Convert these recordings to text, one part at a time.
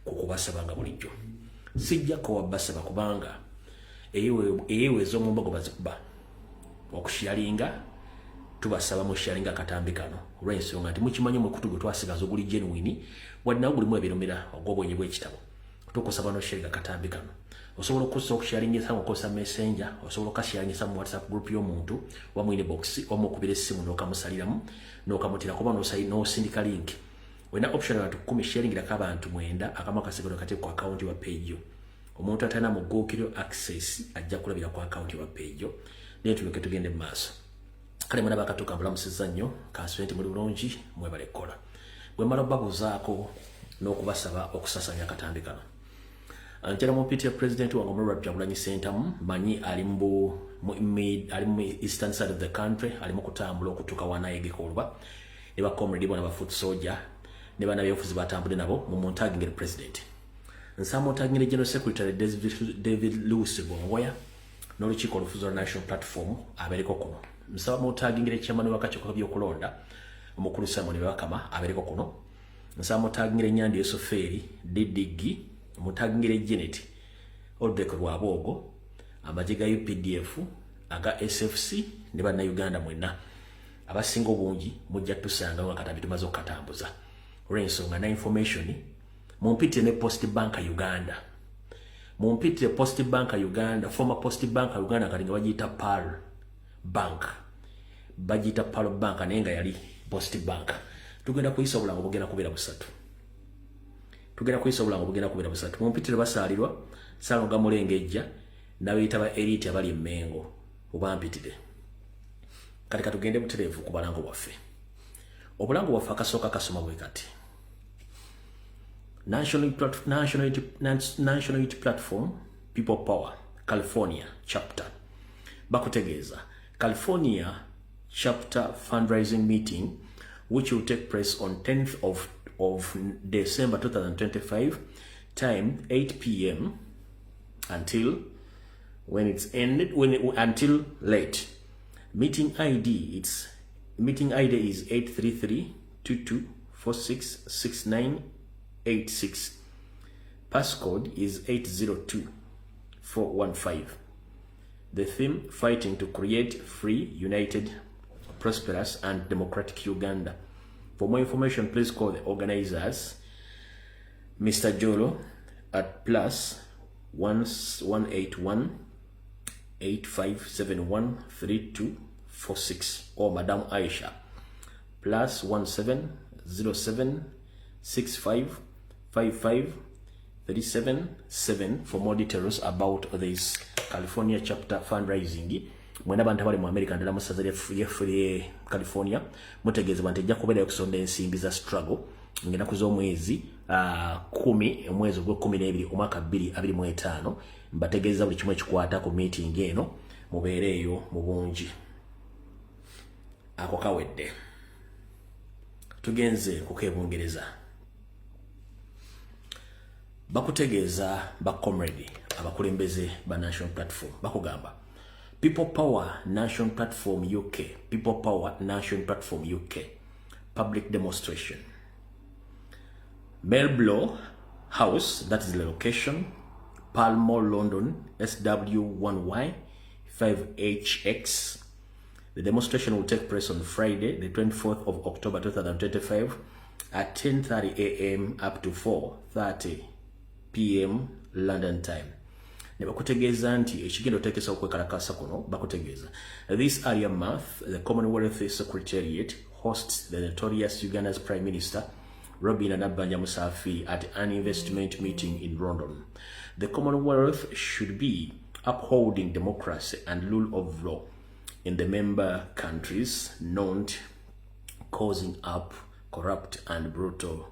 Ku kubasaba nga bulijjo, sijja kowa basaba, kubanga eyeweeza omumbago bazikuba okusharinga. Tubasaba musharinga akatambi kano, olw'ensonga nti mukimanyi omukutu gwe twasigaza oguli genuine, wadde nawo gulimu ebirumira ogw'obwenyi bw'ekitabo. Tukusaba nosharinga akatambi kano. Osobola okussa okusharingisa nga okozesa Messenger, osobola okasharingisa mu WhatsApp group y'omuntu, oba mu inbox, oba mukubira essimu n'okamusaliramu n'okamutira, kuba n'osindika link. Olina option abantu 10, sharingirako abantu 9, akamu akasigalo kate ku account wa page yo. Omuntu atalina muguukiriro access ajja kulabira ku account wa page yo, naye tuleke tugende mu maaso. Kale mwena bakatuuka, mbulamusizza nnyo, kansube nti muli bulungi, mwebale kukola. Bwe mmala obabuuzaako n'okubasaba okusasanya akatambi kano, nkyala mu ya president wange Omulwa Kyagulanyi Ssentamu, manyi ali mu ali mu eastern side of the country, ali mu kutambula okutuuka wanayegeka oluba ne ba comrade bona, ba foot soldier ne bannabyabufuzi batambudde nabo. Mu muntagingire president, nsaba muntagingire general secretary David Lewis Rubongoya n'olukiiko olufuzi lwa National Platform abeereko kuno. Nsaba muntagingire chairman w'akakiiko k'ebyokulonda, omukulu Simon Bakama, abeereko kuno. Nsaba mutagingire Nyandi Yosoferi DDG, mutagingire Janet Odrek Rwabwogo, amagye ga UPDF, aga SFC ne bannayuganda mwenna abasinga obungi. Mujja tusanga nga katambi tumaze okukatambuza, olw'ensonga na information mumpitire ne Post Bank Uganda, mumpitire Post Bank Uganda, former Post Bank Uganda, kati nga bagiyita Pearl Bank, bagiyita Pearl Bank, naye nga yali Post Bank. Tugenda kuyisa obulango bugenda kubeera busatu, tugenda kuyisa obulango bugenda kubeera busatu. Mumpitire basaalirwa Salonga Mulengejja n'abeyita ba elite abali emmengo, obampitire. Kati katugende butereevu ku balango bwaffe. Obulango bwaffe akasooka kasoma bwe kati: National Unity Platform, People Power, California chapter bakutegeeza California chapter fundraising meeting, which will take place on 10th of December 2025, time 8 p.m. until when it's ended, until late. Meeting ID, it's meeting ID is 833 2246 6986. Passcode is 802 415. The theme: fighting to create free, united, prosperous and democratic Uganda. For more information, please call the organizers, Mr. Jolo, at +1 181 8571 3246 or Madam Aisha, +17 07 65 55 37 7 for more details about this California chapter fundraising. Mwena abantu abali mu America, ndala musaza lyeffe California, mutegeezebwa nti ejja kubeerayo okusonda ensimbi za struggle ng'ennaku z'omwezi 10, omwezi ogw'e12, omwaka 2025. Mbategeeza buli kimu ekikwata ku meeting eno, mubeereeyo mu bungi. Ako kawedde, tugenze kukeebungereza. Bakutegeeza ba comrade abakulembeze ba National Platform, bakugamba People Power National Platform UK, People Power National Platform UK public demonstration, Marlborough House, that is the location, Pall Mall, London, SW1Y 5HX. The demonstration will take place on Friday, the 24th of October 2025 at 10:30 a.m. up to 4:30 p.m. London time. Ne bakutegeeza nti ekigenda oteekesa okwekalakasa kuno, bakutegeeza this earlier month the Commonwealth Secretariat hosts the notorious Uganda's Prime Minister Robin Nabbanja Musafiri at an investment meeting in London. The Commonwealth should be upholding democracy and rule of law in the member countries, not cozying up corrupt and brutal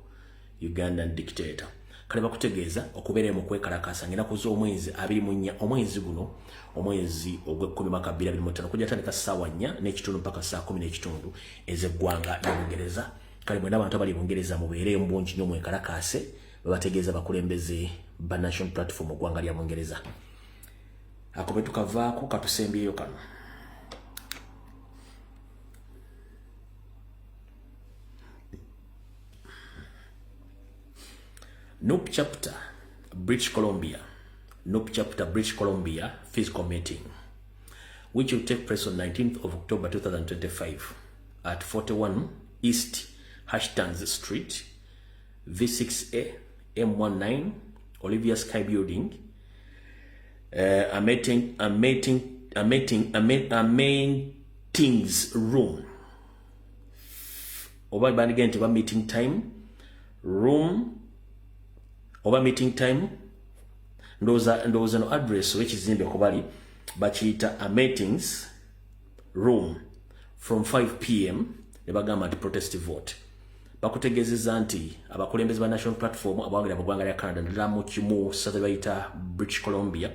Ugandan dictator. Kale bakutegeeza okubeera mu kwekalakasa ng'ennaku z'omwezi 24, omwezi guno, omwezi ogw'ekkumi, mwaka 2025, kujja tandika ssaawa 4:30 mpaka saa 10:30 ez'eggwanga ly'Obungereza. Kale mwena abantu abali Bungereza, mubeere mu bungi nnyo mwekalakaase, babategeeza bakulembeze ba National Platform mu ggwanga lya Bungereza. Ako bwe tukavaako, katusembyeyo kano. NUP chapter British Columbia, NUP chapter British Columbia physical meeting, which will take place on 19th of October 2025 at 41 East Hastings Street, V6A M19, Olivia Sky Building. A meeting, a meeting, a meeting, a, meet, a meetings room. Oba bandigambye nti oba meeting time room oba meeting time. Ndowooza no address oba ekizimbe kubali bakiyita a meetings room from 5 p.m. Ne bagamba nti protest vote. Bakutegeezezza nti abakulembeze ba National Platform abawagira mu ggwanga lya Canada, naddala mu kimu ssaza bayita British Columbia,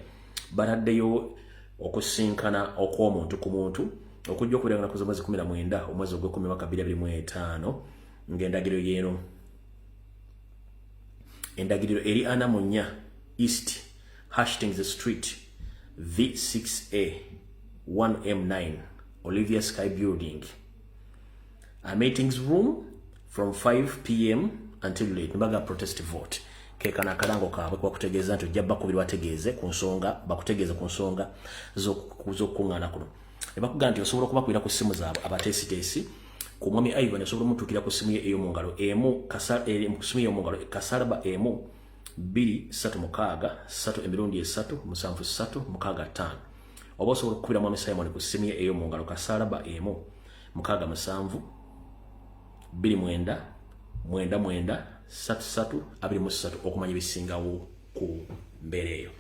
bataddeyo okusinkana okw'omuntu ku muntu okujja okubeera nga naku z'omwezi 19 omwezi ogwekumi mwaka 2025, ng'endagiriro yeeno, endagiriro eri 44 East Hastings Street, V6A 1M9, Olivia Sky Building, a meetings room from 5 p.m. until late. Nibaga protest vote kekana akalango kaabwe kubakutegeeza nti ojja bakubiri bategeeze ku nsonga, bakutegeeze ku nsonga z'okukuŋŋaana kuno. Ne bakugamba nti osobola okubakubira ku ssimu zaabwe abateesiteesi. Ku mwami Ivan osobola omutuukira ku ssimu ye ey'omu ngalo emu, ku ssimu ey'omu ngalo ⁷ 1 2 3 6 3 3 7 3 6 5, oba osobola okukubira mwami Simon ku ssimu ye ey'omu ngalo ⁷ 1 6 7 2 9 9 9 3 3 23 okumanya ebisingawo ku mbeera eyo.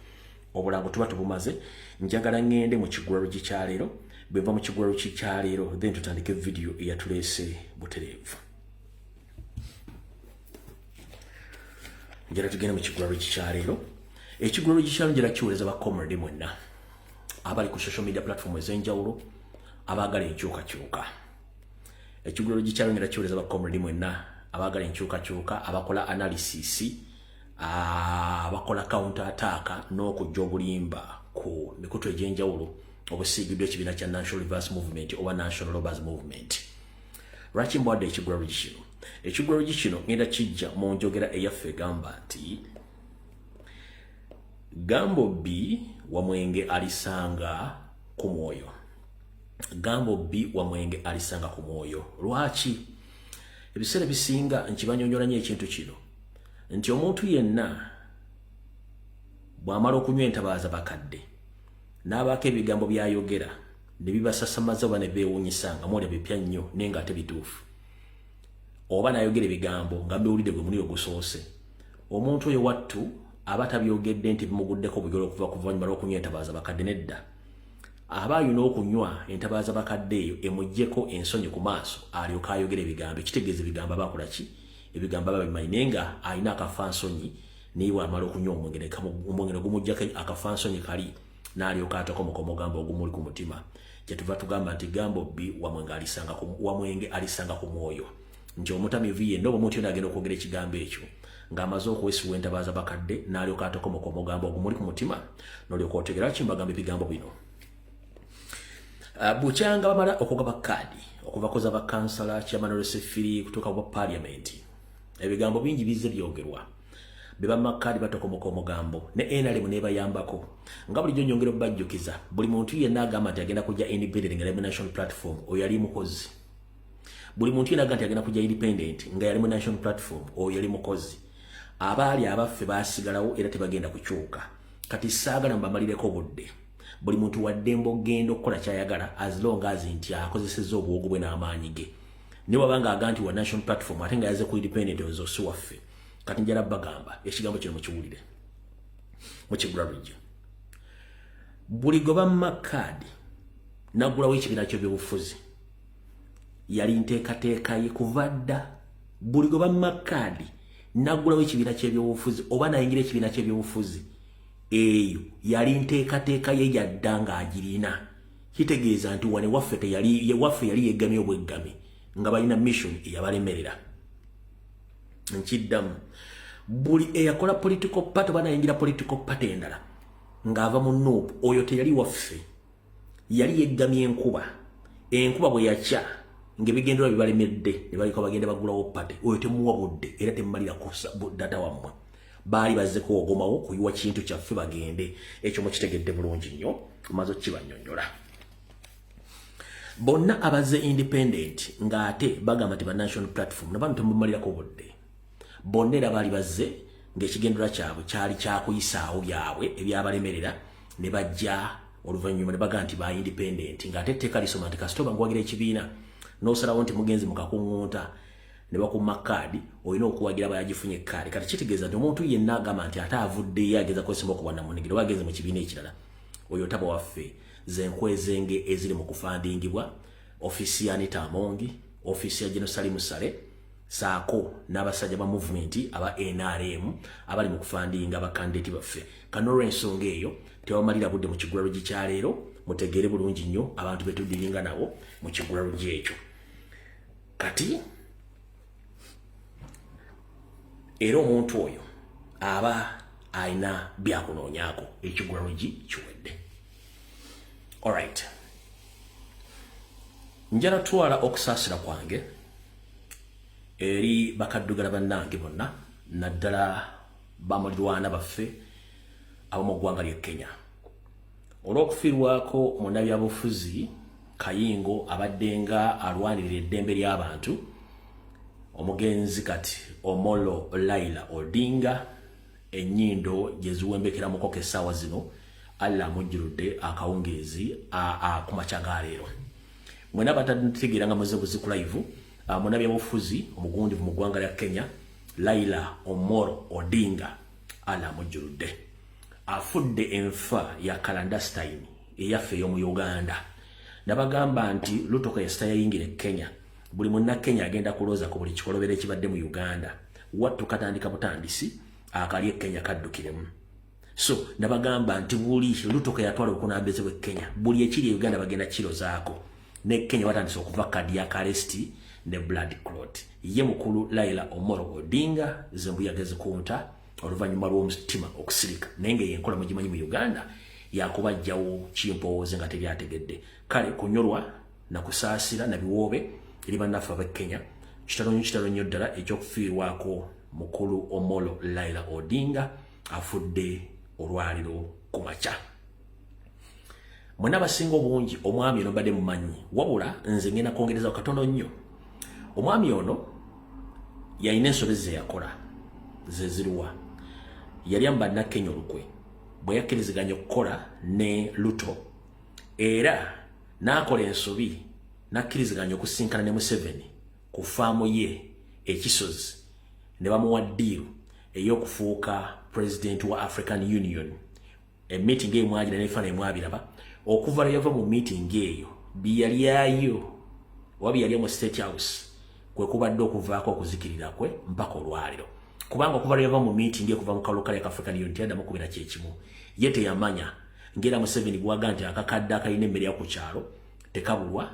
Obulango tuba tubumaze. Njagala ŋŋende mu kigulalogi kyaleero. Bwe nva mu kigulalogi kyaleero, then tutandike vidiyo eyatuleese butereevu. Njala tugende mu kigulalogi kyaleero. Ekigulalogi kyaleero njala kiweereza ba comrade mwenna abali ku social media platform ez'enjawulo abaagala enkyukakyuka. Ekigulalogi kyaleero njala kiweereza ba comrade mwenna abaagala enkyukakyuka, abakola analysis, abakola counter attack n'okujja obulimba ku mikutu egy'enjawulo obusiigiddwa ekibiina kya National Reverse Movement oba National Robbers Movement. Lwaki mbwadde ekigulalogi kino? Ekigulalogi kino ngenda kijja mu njogera eyaffe egamba nti gambo bbi wamwenge alisanga ku mwoyo, gambo bbi wamwenge alisanga ku mwoyo. Lwaki ebiseera bisinga nkibanyonyola nnyo ekintu kino nti omuntu yenna bw'amala okunywa entabaaza bakadde n'abaako ebigambo by'ayogera ne bibasasamaza oba ne beewuunyisa nga mwolya bipya nnyo naye ng'ate bituufu, oba n'ayogera ebigambo nga mbiwulidde gwe muli ogusoose, omuntu oyo wattu aba tabyogedde nti bimuguddeko bugero okuva ku luvannyuma lw'okunywa entabaaza bakadde. Nedda, aba alina okunywa entabaaza bakadde eyo emuggyeko ensonyi ku maaso alyoke ayogera ebigambo. Ekitegeeza ebigambo aba akola ki? Ebigambo aba bimanyi, naye nga alina akafansonyi. Naye bw'amala okunywa omwenge, omwenge gumuggyako akafansonyi kali, n'alyoka atakomoka omugambo ogumuli ku mutima. Kyetuva tugamba nti gambo bbi wamwenge alisanga ku mwoyo, nti omutamivu yenna oba omuntu yonna agenda okwogera ekigambo ekyo ng'amaze okuwesiwa entabaaza bakadde n'alyoka atakomoka omugambo ogumuli ku mutima, n'olyoka otegera lwaki mbagamba ebigambo bino. Bukyanga bamala okugaba kaadi okuva ku za bakansala, chairman LC3, kutuuka bwa parliament, ebigambo bingi bizze byogerwa. Be bamma kaadi batokomoka omugambo ne NRM nebayambako. Nga bulijjo nyongera obbajjukiza, buli muntu yenna agamba nti agenda kujja independent nga yali mu National Platform, oyo yali mukozi. Buli muntu yenna agamba nti agenda kujja independent nga yali mu National Platform, oyo yali mukozi. Abaali abaffe baasigalawo era tebagenda kukyuka. Kati saagala mbamalireko obudde. Buli muntu waddembe okugenda okukola kyayagala as long as nti akozesezza obuwogo bwe n'amaanyi ge. Naye wabanga aga nti wa National Platform ate nga yaze ku independent, ozo si waffe. Kati njala bagamba ekigambo kino mukiwulire mukigula lujja. Buli gwe bamma kaadi naggulawo ekibiina ky'ebyobufuzi yali nteekateeka ye kuva dda. Buli gwe bamma kaadi naggulawo ekibiina ky'ebyobufuzi oba nayingira ekibiina ky'ebyobufuzi, eyo yali nteekateeka ye yadda ng'agirina. Kitegeeza nti wane waffe teyali waffe, yali yeggamye obweggami nga balina mission eyabalemerera. Nkiddamu, buli eyakola political party oba nayingira political party endala ng'ava mu NUP, oyo teyali waffe, yali yeggamye enkuba. Enkuba bwe yakya ng'ebigendera bibalemedde ne balika bagenda bagulawo party, oyo temuwa budde era temumalira data wammwe. Baali bazze kuwogomawo kuyiwa kintu kyaffe bagende. Ekyo mukitegedde bulungi nnyo, tumaze okukibanyonnyola. Bonna abazze independent ng'ate bagamba nti ba National Platform, nabano temumalirako budde. Bonna era baali bazze ng'ekigendera kyabwe kyali kyakuyisaawo byabwe ebyabalemerera, ne bajja oluvannyuma ne bagamba nti ba independent, ng'ate etteeka lisoma nti kasita oba ng'owagira ekibiina n'osalawo nti mugenzi mu kakuŋŋunta ne bakumma kaadi, olina okuwagira bayagifunye kaadi. Kati kitegeeza nti omuntu yenna agamba nti ate avuddeyo ageza kwesimba okuba namunigiro oba agenze mu kibiina ekirala, oyo taba waffe. Zenkwezenge eziri mu kufandingibwa ofiisi ya Anita Amongi, ofiisi ya General Salim Saleh, saako n'abasajja ba movement aba NRM abali mu kufandinga bakandidate baffe. Kano olw'ensonga eyo tebamalira budde mu kigulalugi kya leero. Mutegeere bulungi nnyo abantu betudiringa nabo mu kigulalugi ekyo. Kati era omuntu oyo aba alina byakunoonyaako, ekigulalugi kiwedde. Alright, njala twala okusaasira kwange eri bakaddugala bannange bonna, naddala bamulirwana baffe ab'omu ggwanga ly'e Kenya, olw'okufiirwako munnabyabufuzi Kayingo abadde nga alwanirira eddembe ly'abantu, omugenzi kati Omolo Laila Odinga. Ennyindo gye ziwembekera mukoko essaawa zino, Allah amujjuludde akawungeezi ku makya ga leero. Mwena batategeera nga muze buzi ku live, munnabyabufuzi omugundivu mu ggwanga lya Kenya, Laila Omoro Odinga, Allah amujjuludde, afudde enfa ya clandestine eyaffe ey'omu Uganda. Nabagamba nti Lutoka yasita yayingira e Kenya, buli munnakenya agenda kulooza ku buli kikolobero ekibadde mu Uganda. Wattu katandika butandisi, akali e Kenya kaddukiremu. So nabagamba nti buli Lutoka yatwala obukulembeze bw'e Kenya, buli ekiri e Uganda bagenda kirozaako. Ne Kenya batandise okuva cardiac arrest ne blood clot. Ye mukulu Laila Omoro Odinga zembuyaga ezikunta oluvannyuma lw'omutima okusirika, naye nga yenkola mugimanyi mu Uganda yakubajjawo kimpowooze nga tebyategedde. Kale kunyolwa nakusaasira na biwoobe eri bannaffe ab'e Kenya. Kitalo nnyo, kitalo nnyo ddala ekyokufiirwako mukulu Omolo Laila Odinga, afudde olwaliro ku makya. Mwena abasinga obungi omwami ono mbadde mumanyi, wabula nze ngenda kwongerezawo katono nnyo. Omwami ono yalina ensobi ze yakola, ze ziruwa? Yali amu bannakenya olukwe bwe yakkiriziganya okukola ne Luto, era n'akola ensobi n'akkiriziganya okusinkana ne Museveni ku faamu ye ekisozi, ne bamuwa deal ey'okufuuka president wa African Union. Emeeting eyo mwagira n'ebifaananyi mwabiraba. Okuva lwe yava mu meeting eyo, byeyalyayo oba byeyalya mu State House kwe kubadde okuvaako okuzikirira kwe mpaka olwaliro, kubanga okuva lwe yava mu meeting ekuva mu kalulu kali African Union teyaddamu kubeera kyekimu. Ye teyamanya ngera Museveni gwaga nti akakadde akalina emmere ya ku kyalo tekabulwa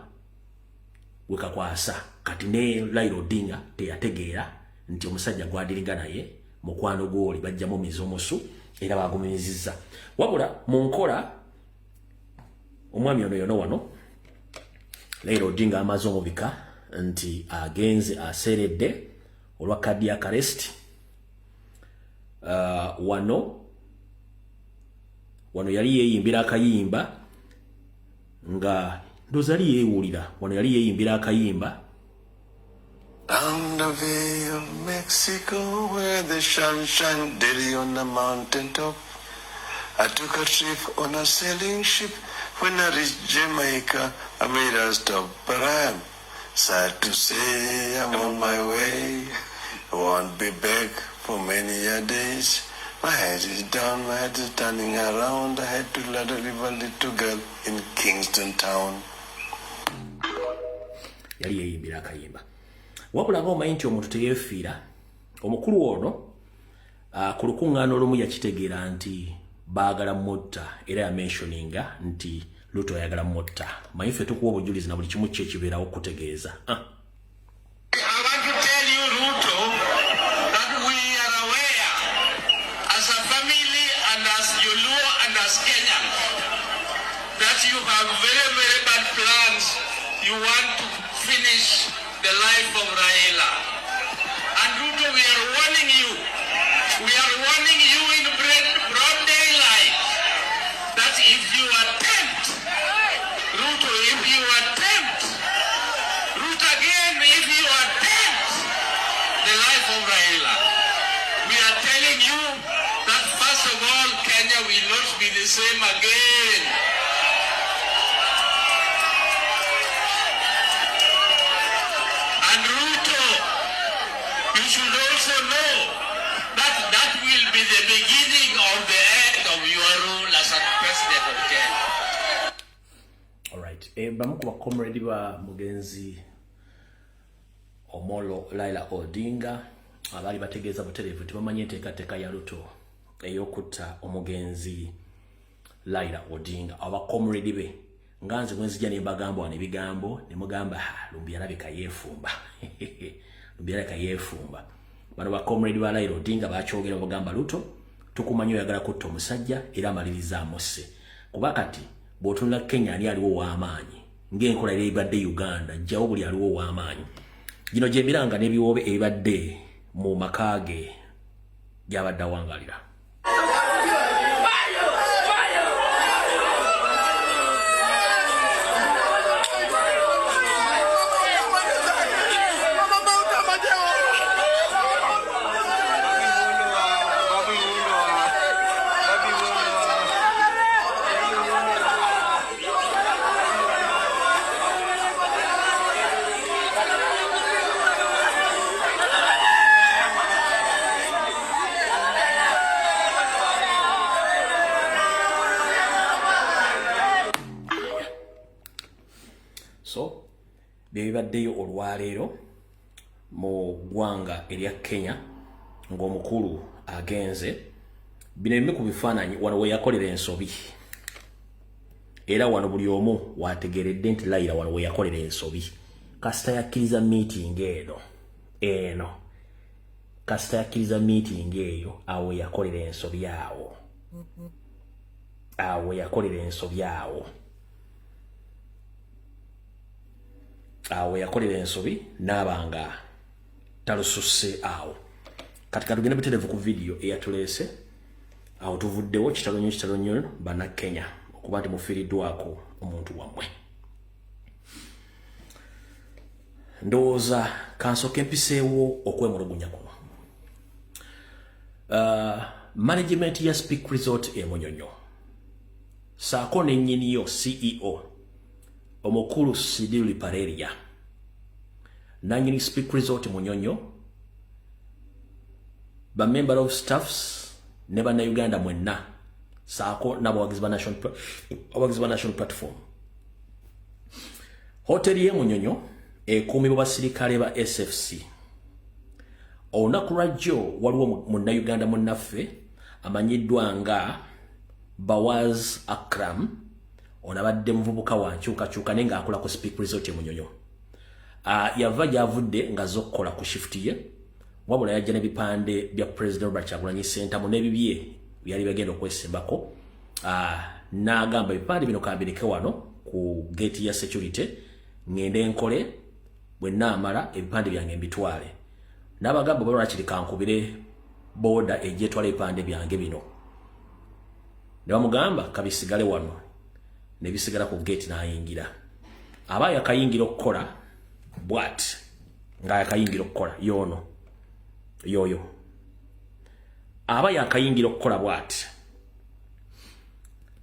wekakwasa. Kati ne Raila Odinga teyategeera nti omusajja gwadiringa naye mukwano gwoli bajjamu miza omusu, era bagumizizza. Wabula mu nkola omwami ono yono wano Raila Odinga amaze omubika nti agenze aseeredde olwa cardiac arrest. Wano wano yali yeeyimbira akayimba nga ndowooza yali yeewulira. Wano yali yeeyimbira akayimba. Down the Bay of Mexico, where the sun shines daily on the mountain top. I took a trip on a sailing ship. When I reached Jamaica, I made a stop, but I'm sad to say I'm on my way. I won't be back for many a days. My head is down, my head is turning around. I had to let a little girl in Kingston Town. Yali yeeyimbira akayimba, wabula nga omanyi nti omuntu teyeefiira. Omukulu ono ku lukuŋŋaana olumu yakitegeera nti baagala mutta, era yamentioninga nti Luto ayagala mutta. Manyi ffe tukuwa obujulizi na buli kimu ki ekibeerawo okutegeeza. I want to tell you, Ruto, that we are aware as a family and as Joluo and as Kenyans that you have very, very bad plans. You want to finish the life of Raila. And Ruto, we are warning you. We are warning you in broad daylight that if you attempt, Ruto, if you attempt, Ruto again, if you attempt the life of Raila, we are telling you that first of all, Kenya will not be the same again. And Ruto, you should also know that that will be the beginning of the end of your rule as a president of Kenya. Alright. Bamu ku bacomrade ba mugenzi Omolo Raila Odinga abaali bategeeza butereevu nti bamanyi enteekateeka ya Ruto ey'okutta omugenzi Raila Odinga. Abacomrade be nga nze bwe nzija ne mbagamba wano ebigambo ne mugamba, "Lumbi alabika yeefumba, Lumbi alabika yeefumba." Bano bacomrade ba Raila Odinga bakyogera, bagamba, "Ruto, tukumanyi, oyagala kutta omusajja era amaliriza amusse." Kuba kati bw'otunula Kenya, ani aliwo ow'amaanyi? Ng'enkola era ebadde Uganda, jjawo buli aliwo ow'amaanyi. Gino gye miranga n'ebiwoobe ebibadde mu maka ge gy'abadde awangalira. So byebibaddeyo olwaleero mu ggwanga erya Kenya ng'omukulu agenze. Bino ebimu ku bifaananyi wano we yakolera ensobi, era wano buli omu wategeredde nti Raila wano we yakolera ensobi. Kasita yakkiriza meeting eno, kasita yakkiriza meeting eyo, awo yakolera ensobi, awo yakolera ensobi, awo yakolera ensobi naaba nga talususse awo. Kati katugende butereevu ku vidiyo eyatuleese. Awo tuvuddewo. Kitalo nnyo, kitalo nnyo, Bannakenya, okuba nti mufiiriddwako omuntu wammwe. Ndowooza kansooke empiseewo okwemulugunya kuno. Management ya Speke Resort e Munyonyo saako nennyiniyo CEO omukulu Sudhir Ruparelia, nanyini Speke Resort Munyonyo, ba member of staffs ne Bannayuganda mwenna saako n'abawagizi ba abawagizi ba National Platform, hoteri y'e Munyonyo ekuumibwa basirikale ba SFC. Olunaku lwajjo waliwo Munnayuganda munnaffe amanyiddwa nga Bawaz Akram. Ono abadde muvubuka wa nkyukakyuka naye ng'akola ku Speke Resort e Munyonyo. Yava gy'avudde ng'azze okukola ku shift ye, wabula yajja n'ebipande bya President Robert Kyagulanyi Ssentamu n'ebibye byali bagenda okwesimbako. N'agamba, "Ebipande bino kambireke wano ku gate ya security, ŋŋende nkole, bwe naamala ebipande byange mbitwale." N'abagamba, "Balwakiri kankubire boda ejja etwala ebipande byange bino." Ne bamugamba kabisigale wano, ne bisigala ku gate. N'ayingira, aba yakayingira okukola bw'ati, nga yakayingira okukola, yoono yoyo aba yakayingira okukola bw'ati,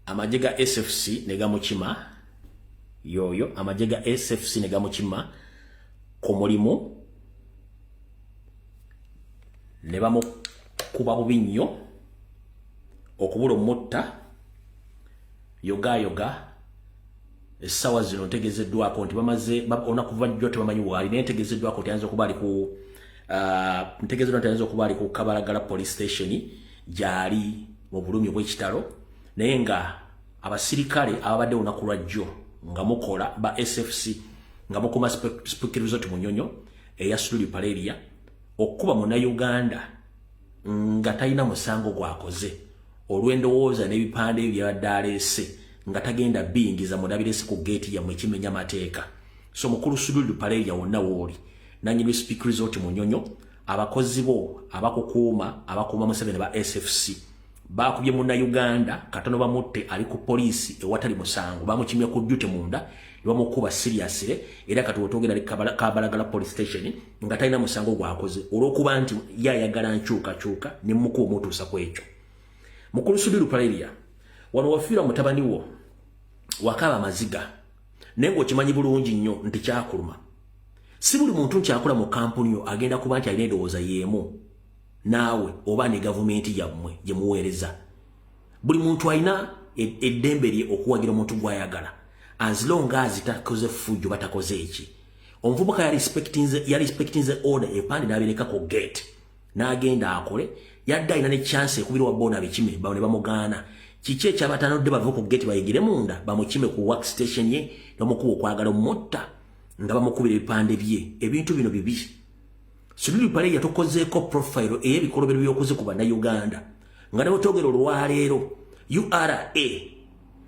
amagye ga SFC ne gamukima. Yoyo amagye ga SFC ne gamukima ku mulimu ne bamukuba bubi nnyo okubula omutta. Yogayoga essaawa zino ntegezeddwako nti bamaze olunaku vajjo tebamanyi waali, naye ntegezeddwako nti ayinza okuba ali ku ntegezeddwa nti ayinza okuba ali ku Kabalagala Police Station gyali mu bulumi obw'ekitalo. Naye nga abasirikale ababadde olunaku lwajjo nga mukola ba SFC, nga mukuma Speke Resort Munyonyo eya Sudhir Ruparelia, okukuba Munnayuganda nga talina musango gwakoze olw'endowooza n'ebipande ebyo byabadde aleese nga tagenda biyingiza, munabirese ku geeti yammwe, ekimenya mateeka. So mukulu Sudhir Ruparelia, wonna wooli nanyini Speke Resort Munyonyo, Abakozi bo abakukuuma, abakuuma Museveni ba SFC, bakubye Munnayuganda katono bamutte, ali ku poliisi ewatali musango. Bamukimye ku duty munda ne bamukuba seriously, era kati wetwogera ali Kabalagala police station nga talina musango gwakoze, olw'okuba nti yayagala nkyukakyuka ne mukuba omutuusa ku ekyo. Mukulu Sudhir Ruparelia, wano wafiirwa mutabani wo, wakaaba amaziga, naye ng'okimanyi bulungi nnyo nti kyakuluma. Si buli muntu nti akola mu kampuni yo agenda kuba nti alina endowooza y'emu naawe oba ne gavumenti yammwe gye muweereza. Buli muntu alina eddembe lye okuwagira omuntu gw'ayagala, as long as takoze ffujjo, batakoze eki. Omuvubuka yarespectinze order, ebipande n'abireka ku gate n'agenda akole. Yadde alina ne chance ekubira wa bona abikime ne bamugaana. Kiki ekyabatanudde bave ku gate bayigire munda bamukime ku work station ye, bamukuba okwagala omutta nga bamukubira ebipande bye? Ebintu bino bibi. Sudhir Ruparelia, yatukozeeko profile ey'ebikolobero by'okoze ku Bannayuganda, nga ne bwetwogera olwaleero URA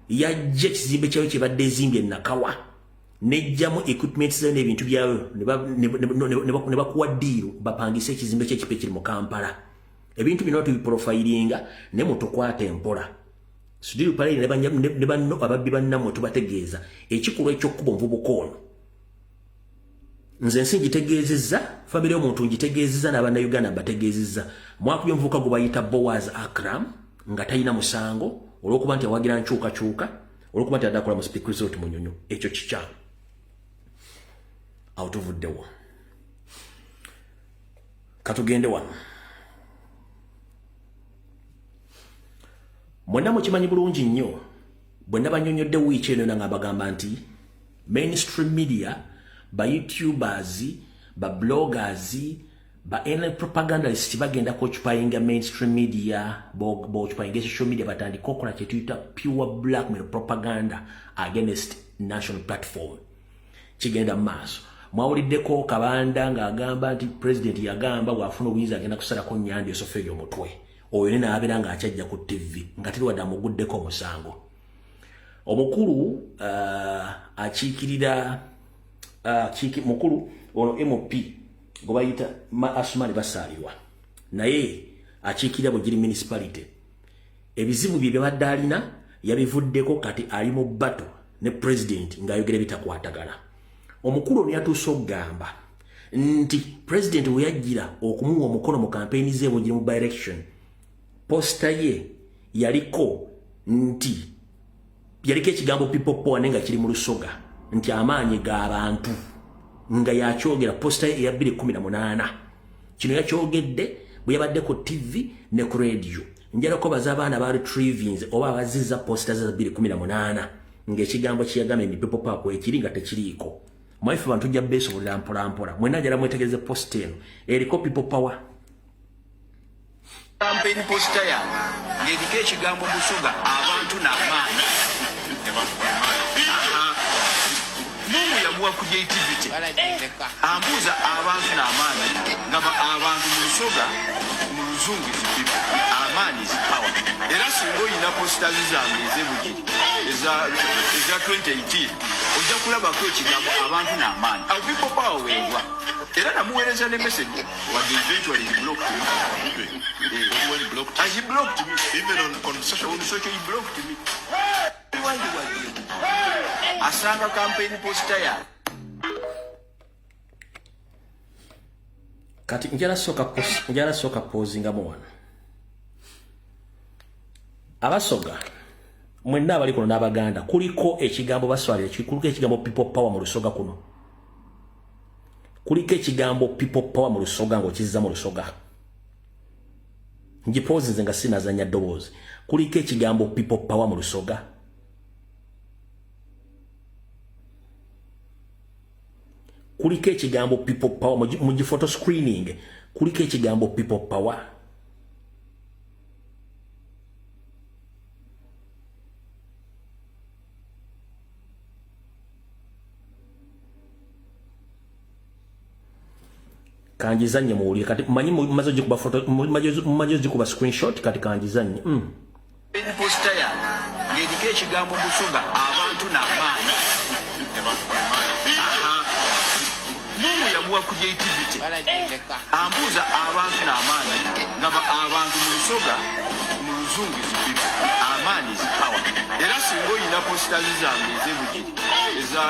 yajja ekizimbe kyayo kyebadde ezimbye Nakawa, nejjamu equipment zayo n'ebintu byayo, ne bakuwa deal bapangise ekizimbe kyekipa ekiri mu Kampala. Ebintu bino tubiprofilinga, naye mutukwate empola. Sudhir Ruparelia ne banno ababbi bannammwe, tubategeeza ekikolwa ekyokkuba omuvubuka ono. Nze ensi ngitegeezezza, famire y'omuntu ngitegeezezza, n'Abannayuganda mbategeezezza. Mwakubye omuvubuka gwe bayita Boaz Akram nga talina musango, olw'okuba nti awagira nkyukakyuka, olw'okuba nti adde akola mu Speke Resort Munyonyo. Ekyo kikyamu. Awo tuvuddewo, katugende wano. Mwenna mukimanyi bulungi nnyo, bwe nabanyonyodde wiiki eno nga mbagamba nti mainstream media, ba YouTubers, ba bloggers, ba NL propagandist bagenda kuoccupyinga mainstream media, boccupyinga social media, batandika okukola kyetuyita pure blackmail propaganda against national platform. Kigenda mu maaso. Mwawuliddeko Kabanda ng'agamba nti President yagamba bw'afuna obuyinza agenda kusalako Nyanda Esoferi omutwe. Oyo ne naabeera ng'akyajja ku TV nga teri wadde amuguddeko omusango. Omukulu akiikirira mukulu ono MP gwe bayita Asumani Basaalirwa, naye akiikirira Bugiri Municipality, ebizibu bye byabadde alina yabivuddeko, kati ali mu battle ne President ng'ayogera ebitakwatagana. Omukulu ono yatuuse okugamba nti President we yajjira okumuwa omukono mu kampeyini ze Bugiri mu by-election, poster ye yaliko nti yaliko ekigambo "people power", naye nga kiri mu Lusoga nti amaanyi g'abantu, nga yakyogera poster ye eya 2018. Kino yakyogedde bwe yabadde ku TV ne ku radio. Njala kubaza abaana ba retrievings oba abaziza poster za 2018 ng'ekigambo kyeyagambye ni "people power" kwekiri nga tekiriiko. Mwaife bantu tujja beesobolera mpola mpola. Mwenna njala mwetegereze poster eno eriko "people power". Campaign poster yange ng'eriko ekigambo Busoga, abantu n'amaanyi. Mungu yamuwa creativity. Ambuuza abantu n'amaanyi, nga abantu mu Lusoga, mu Luzungu is people, amaanyi is power. Era singa oyina posters zange ez'Ebugiri eza 2018, ojja kulabako ekigambo abantu n'amaanyi. Awo people power weegwa. Era namuweereza ne message, wadde eventually he blocked me. When he blocked And he blocked me. Even on social On social he blocked me. Wange wadde asanga campaign poster yange. Kati njala sooka pausingamu wano. Abasoga mwenna abali kuno n'Abaganda, kuliko ekigambo baswalira, kuliko ekigambo "people power" mu Lusoga kuno? Kuliko ekigambo "people power" mu Lusoga ng'okizza mu Lusoga? Ngipoozinze nga sinazanya ddoboozi. Kuliko ekigambo "people power" mu Lusoga? Kuliko ekigambo "people power"? Mu photo screening kuliko ekigambo "people power"? Kanjizanye muwulire. Kati manyi mumaze ogikuba photo, mumaze ogikuba screenshot, kati kanjizanye. Poster yange ng'eriko ekigambo Busoga, abantu n'amaanyi. Mungu yamuwa Namuwa creativity. Ambuuza abantu n'amaanyi nga abantu mu Lusoga, mu Luzungu is people, amaanyi is power. Era singa oyina posters zange ez'ebugiri eza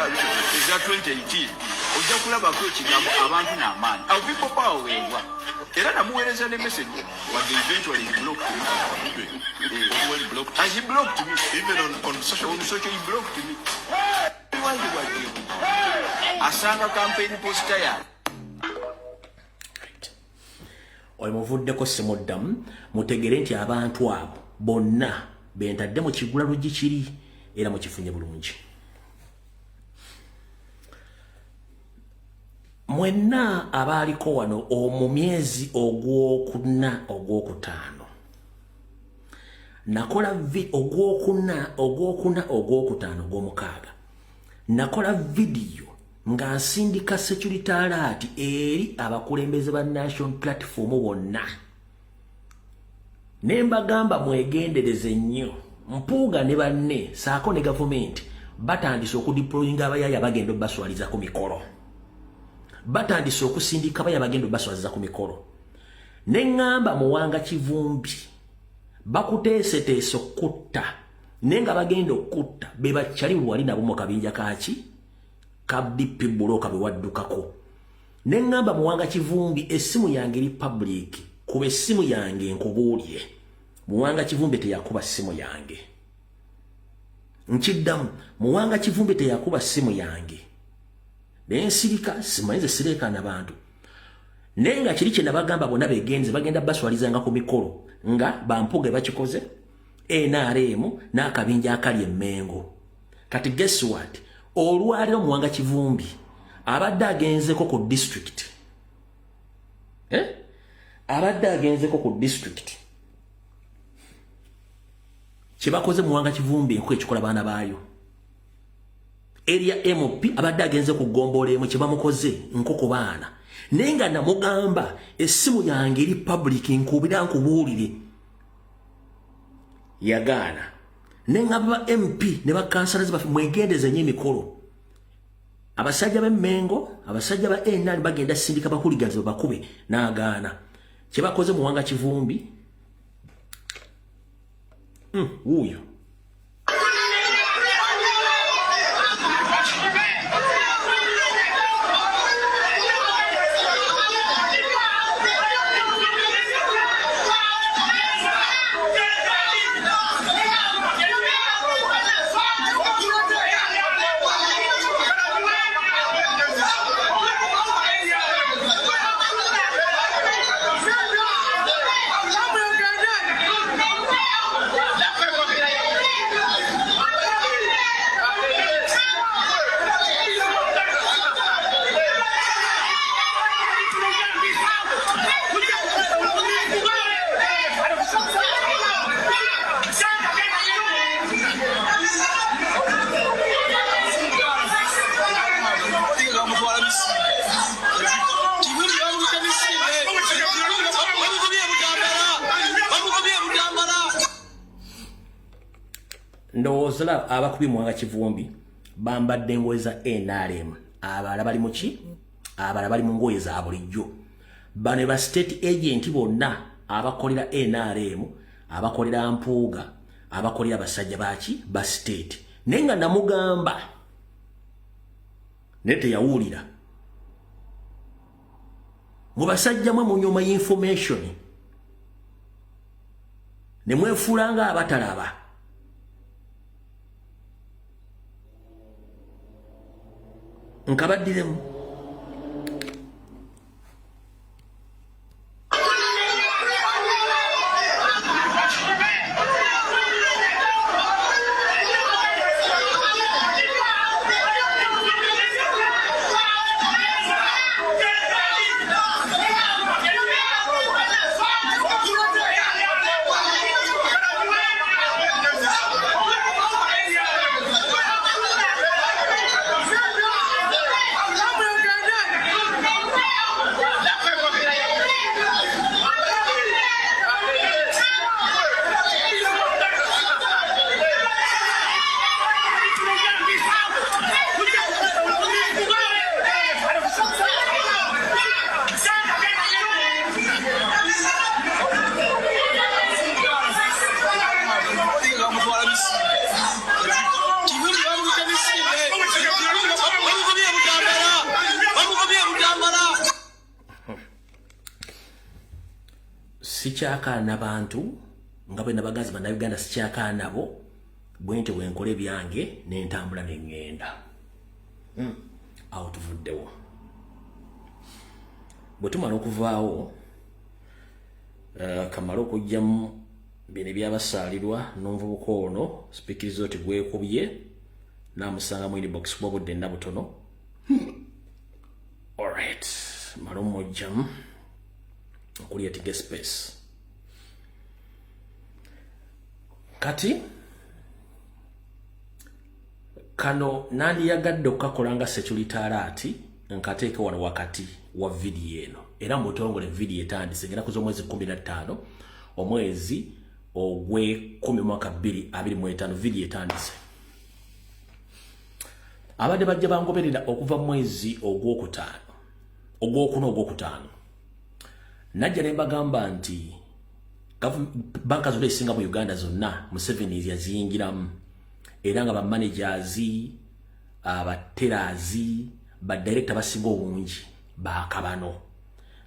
2018 ojja kulabako ekigambo abantu n'amaanyi. Awo people power weegwa. Era namuweereza ne message, wadde eventually he blocked me. When blocked. And he blocked me. Even on social On social he blocked me. Wange bwajje asanga campaign poster yange. Right. Oyo muvuddeko simuddamu, mutegere nti abantu abo bonna bentadde mu kigula luggi kiri era mukifunye bulungi. Mwenna abaaliko wano mu myezi ogwokuna, ogwokutaano, nakola ogwokuna, ogwokuna, ogwokutaano, ogwomukaaga, nakola vidiyo nga nsindika security alert eri abakulembeze ba National Platform bonna, ne mbagamba mwegendereze nnyo. Mpuuga ne banne saako ne gavumenti batandise okudeployinga abayaaya bagenda obbaswaliza ku mikolo, batandise okusindika abayaaya bagenda obbaswaliza ku mikolo. Ne ŋŋamba Muwanga Kivumbi bakuteeseteese okutta, naye nga bagenda okutta be bakyali wali nabo mu kabinja kaki ka DP buloka be waddukako. Ne ŋŋamba Muwanga Kivumbi essimu yange eri public, kuba essimu yange nkubuulire. Muwanga Kivumbi teyakuba ssimu yange. Nkiddamu, Muwanga Kivumbi teyakuba ssimu yange. Naye nsirika, simanyi ze sireekaana bantu. Naye nga kiri kye nabagamba bonna begenze bagenda baswalizanga ku mikolo nga bampuge bakikoze NRM n'akabinja akali emmengo. Kati guess what? Olwaliro Muwanga Kivumbi abadde agenzeko ku district. Abadde agenzeko ku district. Kye bakoze Muwanga Kivumbi enku ekikola baana baayo. Area MP abadde agenze ku ggombolola emu, kye bamukoze nkoko baana. Naye nga namugamba essimu yange eri public, nkubira nkubuulire. Yagaana. Ne ŋŋamba ba MP ne bakansala baffe mwegendeze nnyo emikolo. Abasajja b'Emmengo, abasajja ba NRM bagenda sindika ba hooligans babakube, n'agaana. Kye bakoze Muwanga Kivumbi. Wuuyo. Ndowooza abakubi Muwanga Kivumbi bambadde engoye za NRM, abalala bali muki, abalala bali mu ngoye za bulijjo. Bano ba state agent bonna abakolera NRM, abakolera Mpuuga, abakolera abasajja baki ba state. Naye nga namugamba naye teyawulira. Mu basajja mwe munyuma information ne mwefuula nga abatalaba. Nkabaddiremu. Sikyakaana bantu nga bwe nabaganzi Bannayuganda, sikyakaana nabo. Bwentyo bwe nkola ebyange n'entambula neŋŋenda. Awo tuvuddewo. Bwe tumala okuvaawo, kamale okugjamu bino ebyabasaalirwa n'omuvubuka ono sipiikiriza oti gwekubye namusanga mu inbox, kuba obudde nna butono. Alright, male omujjamu okucreatinga space. Kati kano nandiyagadde okukakola nga security alert, nkateeke wano wakati wa vidiyo eno. Era mu butongole vidiyo etandise ngenda kuza omwezi 15, omwezi ogw'ekumi, mwaka 2025. Vidiyo etandise. Abadde bajja bangoberera okuva mu mwezi ogwokutaano, ogwokuna, ogwokutaano, najja ne mbagamba nti banka zonna ezisinga mu Uganda zonna Museveni yaziyingiramu, era nga bamanagers, abatellers, badirekita basinga obungi bakabano.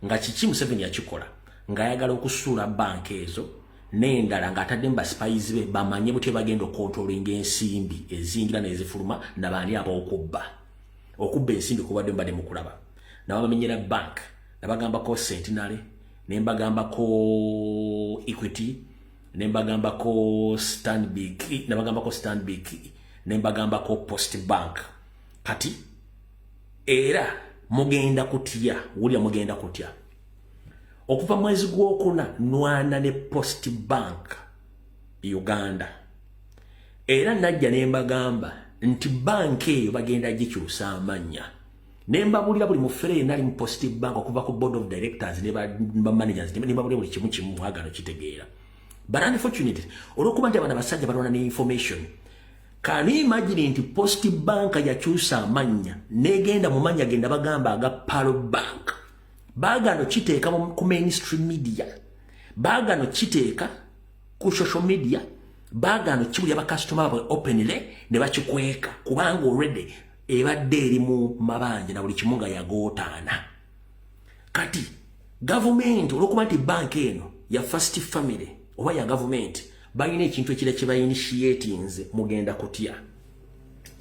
Nga kiki Museveni yakikola? Ng'ayagala okusuula banka ezo n'endala, ng'ataddemu baspies be bamanye butya bagenda okucontrollinga ensimbi eziyingira n'ezifuluma, nabaani ab'okubba. Okubba ensimbi kubadde mbadde mukulaba. Nabamenyera bank, nabagambako Centenary, nembagambako Equity, nembagambako Stanbic, nabagambako Stanbic, nembagambako Post Bank. Kati era mugenda kutya, wulya, mugenda kutya. Okuva mwezi gwokuna nwana ne Post Bank Uganda, era najja ne mbagamba nti banka eyo bagenda gikyusa amannya, ne mbabulira buli mufere yenna ali mu Post Bank, okuva ku board of directors ne ba managers, ne mbabulira buli kimu kimu. Mwagano kitegeera, but unfortunately, olwokuba nti abaana basajja balwana ne information, can you imagine nti Post Bank yakyusa amannya negenda mu mannya genda bagamba aga Pearl Bank? Baagano kiteeka ku mainstream media, baagano kiteeka ku social media, baagano kibulya bakasitoma babwe openly, ne bakikweka kubanga already ebadde eri mu mabanja na buli kimu nga yagootaana. Kati gavumenti, olwokuba nti banka eno ya first family oba ya gavumenti, balina ekintu ekira kye bainitiatinze. Mugenda kutya.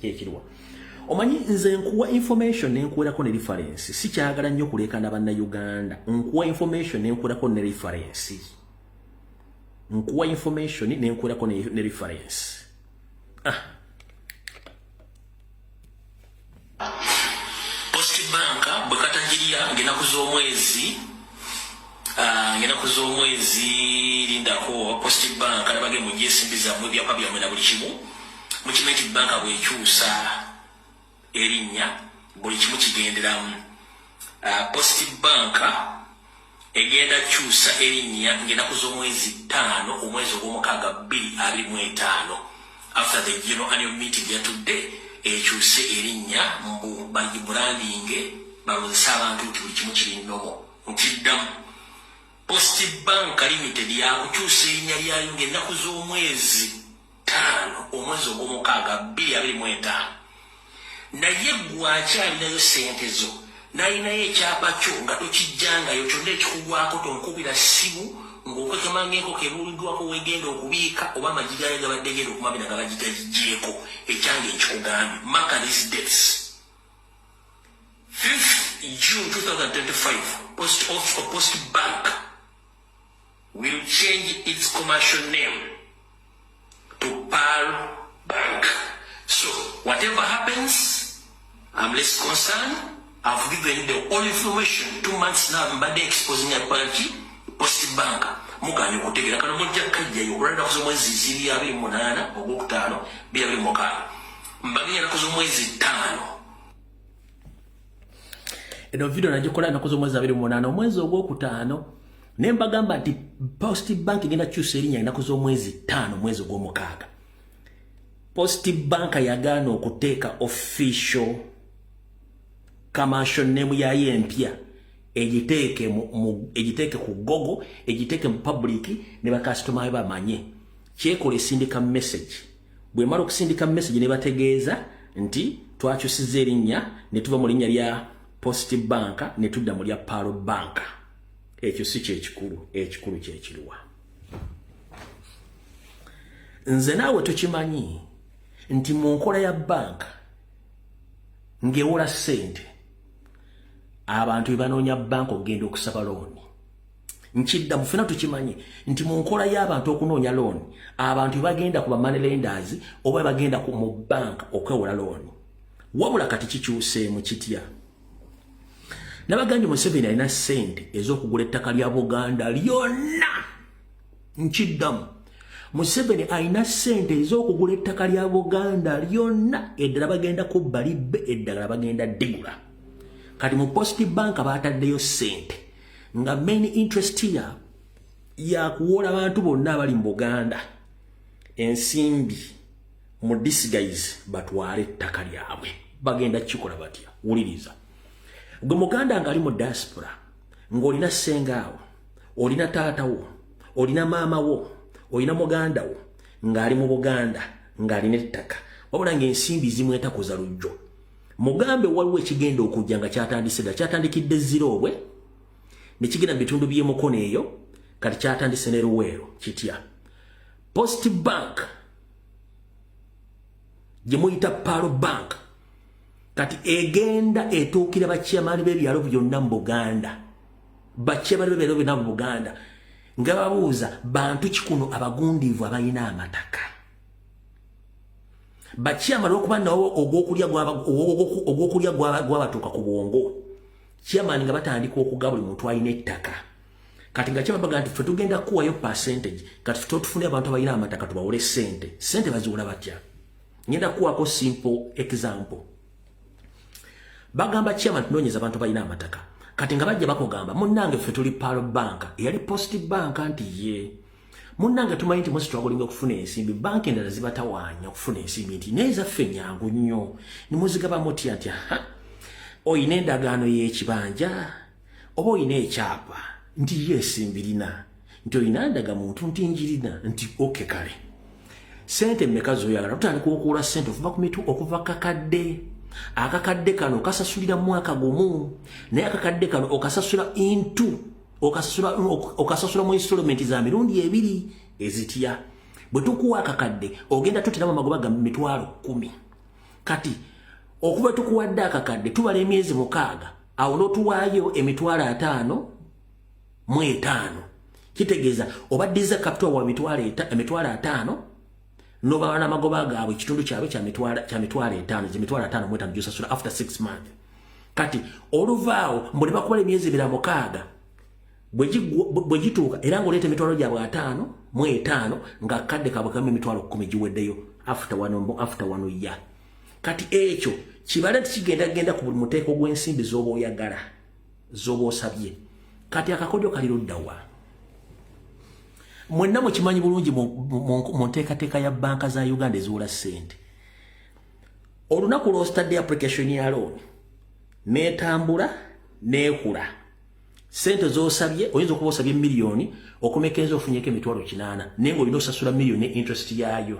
Kyekirwa omanyi nze nkuwa information nenkuwerako ne reference. Sikyagala nnyo kulekana Bannayuganda. Nkuwa information nenkuwerako ne reference, nkuwa information nenkuwerako ne reference. Ah. Post Bank bwe katagirya ng'ennaku z'omwezi, ng'ennaku z'omwezi, lindako. Post Bank nabage mugye ensimbi zammwe, ebyapa byammwe na buli kimu. Mukimanyi nti banka bwekyusa erinnya buli kimu kigenderamu. Post Bank egenda kyusa erinnya ng'ennaku z'omwezi 5, omwezi ogw'omukaaga, 2025, after the general annual meeting yatudde ekyuse erinnya, mbu bagibrandinge, balowozese abantu nti buli kimu kiri normal. Nkiddamu, Post Bank Limited yakukyusa erinnya lyayo ng'ennaku z'omwezi 5, omwezi ogw'omukaaga, 2025. Naye gwakyalinayo sente zo, nalinayo ekyapa kyo nga tokijjangayo, kyonna ekikugwako tonkubira ssimu ng'okwekemanga enkoko ebuuliddwako wegenda okubiika oba amagi gayo gabadde genda okumamira nga bagigagiggyeko. Ekyange nkikugambye, mark these dates: 5th June 2025, Post Office or Post Bank will change its commercial name to Pearl Bank. So whatever happens, I'm less concerned. I've given the all information. 2 months now mbadde exposing ki Post Bank. Muganye okutegeera. Kano mujja kajjayo olwa ennaku z'omwezi 28 ogwokutaano 2026. Mbagenya ennaku z'omwezi 5. Eno video nagikola ennaku z'omwezi 28, omwezi ogwokutaano, ne mbagamba nti Post Bank egenda kukyusa erinnya ennaku z'omwezi 5, omwezi ogw'omukaaga. Post Bank yagaana okuteeka official commercial name yayo empya, egiteeke ku Google, egiteeke mu public ne bakasitoma be bamanye. Kyekola, esindika message. Bwemala okusindika message ne bategeeza nti twakyusiza erinnya ne tuva mu linnya lya Post Bank ne tudda mu lya Pearl Bank. Ekyo si kyekikulu, ekikulu kyekiruwa? Nze naawe tukimanyi nti mu nkola ya banka ng'ewola ssente, abantu be banoonya banka okugenda okusaba looni. Nkidda mufena, tukimanyi nti mu nkola y'abantu okunoonya looni, abantu bagenda ku ba money lenders oba bagenda mu banka okwewola looni. Wabula kati kikyuseemu kitya? Nabagambye, Museveni alina ssente ez'okugula ettaka lya Buganda lyonna. Nkiddamu, Museveni alina ssente ez'okugula ettaka lya Buganda lyonna. Eddala bagenda kubba libbe, eddagala bagenda ddigula. Kati mu Post Bank bataddeyo ssente nga main interest ya yakuwola abantu bonna abali mu Buganda ensimbi mu disguise batwale ettaka lyabwe. Bagenda kikola batya? Wuliriza, gwe muganda ng'ali mu diaspora, ng'olina ssengaawo, olina taata wo, olina maama wo, olina muganda wo ng'ali mu Buganda ng'alina ettaka, wabula ng'ensimbi zimwetakuza lujjo, mugambe waliwo ekigenda okujja nga kyatandise dda. Kyatandikidde Ziroobwe ne kigenda mu bitundu by'emukono eyo, kati kyatandise ne Luweero. Kitya? Post Bank gye muyita Pearl Bank kati egenda etuukira bachairman b'ebyalo byonna mu Buganda, bachairman b'ebyalo byonna mu Buganda, nga babuuza bantu kikuno abagundiivu abalina amataka. Bachairman olwokuba nawo ogwokulya gwabatuuka ku bwongo, chairman nga batandika okuga buli muntu alina ettaka. Kati nga kyama baga nti ffe tugenda kuwayo percentage. Kati ffe tufune abantu abalina amataka tubawole sente. Sente baziwola batya? Ngenda kuwako simple example. Bagamba chairman, tunoonyeza abantu balina amataka. Kati nga bajja bakugamba, "Munnange, ffe tuli Pearl Bank," eyali Post Bank, nti ye, "Munnange, tumanyi nti musitwagolinga okufuna ensimbi, banka endala zibatawaanya okufuna ensimbi," nti naye zaffe nyangu nnyo. Nimuzigaba mutya? Nti ha, oyina endagaano y'ekibanja oba oyina ekyapa? Nti yes, mbirina. Nti oyina ndagamuntu? Nti njirina. Nti okay, kale sente mmeka zoyagala? Tutandika okuwula sente okuva ku mitu, okuva kakadde. Akakadde kano okasasulira mwaka gumu, naye akakadde kano okasasula into okasasula mu installment za mirundi ebiri. Ezitya? Bwe tukuwa akakadde, ogenda tuteramu amagoba ga 100,000. Kati okuva tukuwadde akakadde, tubala emyezi 6, awo n'otuwaayo 55,000. Kitegeeza obaddiza capital wa 50,000, nobaba n'amagoba gaabwe, ekitundu kyabwe kya 50,000, ze 55,000 gyosasula after 6 months. Kati oluvaawo mbu ne bakubala emyezi ebira 6, bwe gituuka era ng'oleeta emitwalo gyabwe 55, nga kadde kaabwe kamu 100,000 giweddeyo after one year. Kati ekyo kibale nti kigenda genda ku buli muteeko gw'ensimbi z'oba oyagala, z'oba osabye. Kati akakodyo kali luddawa? Mwenna mukimanyi bulungi, mu nteekateeka ya banka za Uganda eziwola ssente, olunaku lw'ositadde application ya loan n'etambula n'ekula, sente z'osabye, oyinza okuba osabye miliyoni, okomekereza ofunyeko 800,000, naye ng'olina osasula miliyoni ne interest yaayo.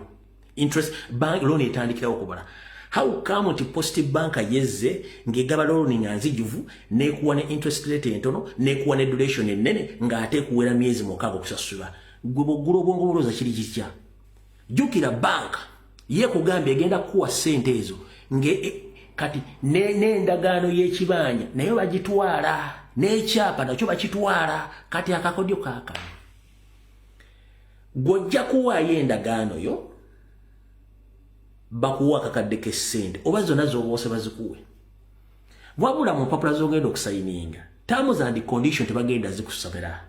Interest bank loan etandikirawo okubala. How come nti Post Bank yezze ng'egaba loan nga nzijuvu, n'ekuwa ne interest rate entono, n'ekuwa ne duration ennene, ng'ate ekuwera myezi 6 okusasula? Gwe bw'oggula obwongo bulowooza kiri kitya? Jjukira, banka yeekugambye egenda kukuwa ssente ezo nge kati n'endagaano y'ekibanja naye bagitwala, n'ekyapa nakyo bakitwala. Kati akakodyo kaakano, gw'ojja kuwaayo endagaano yo, bakuwa akakadde k'essente oba zonna z'oba bazikuwe, wabula mu mpapula z'ogenda okusayininga, terms and condition tebagenda zikusomera.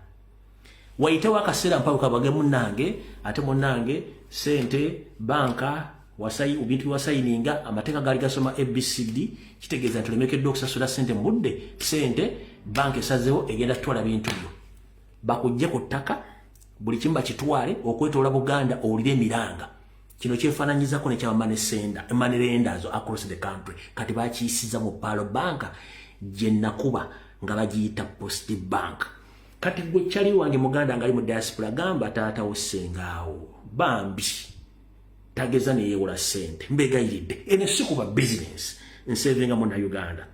Wayitewo akaseera mpaka kabage, "Munnange, ate munnange, sente banka wasayi bintu wasayininga, amateeka gaali gasoma ABCD, kitegeeza nti olemekeddwa okusasula sente mu budde, sente banka esazeewo egenda tutwala bintu byo, bakujje ku ttaka, buli kimu bakitwale okwetoola Buganda, owulire emiranga." Kino kyefaananyizako nekyaba money lenders across the country. Kati bakiyisiza mu Pearl Bank gye nakuba nga bagiyita Post Bank. Kati gwe kyali wange muganda ngali mu diaspora, gamba taatawo, sengaawo, bambi tageza neyewola sente. Mbegayiridde, eno si kuba business, nsevinga muna Uganda.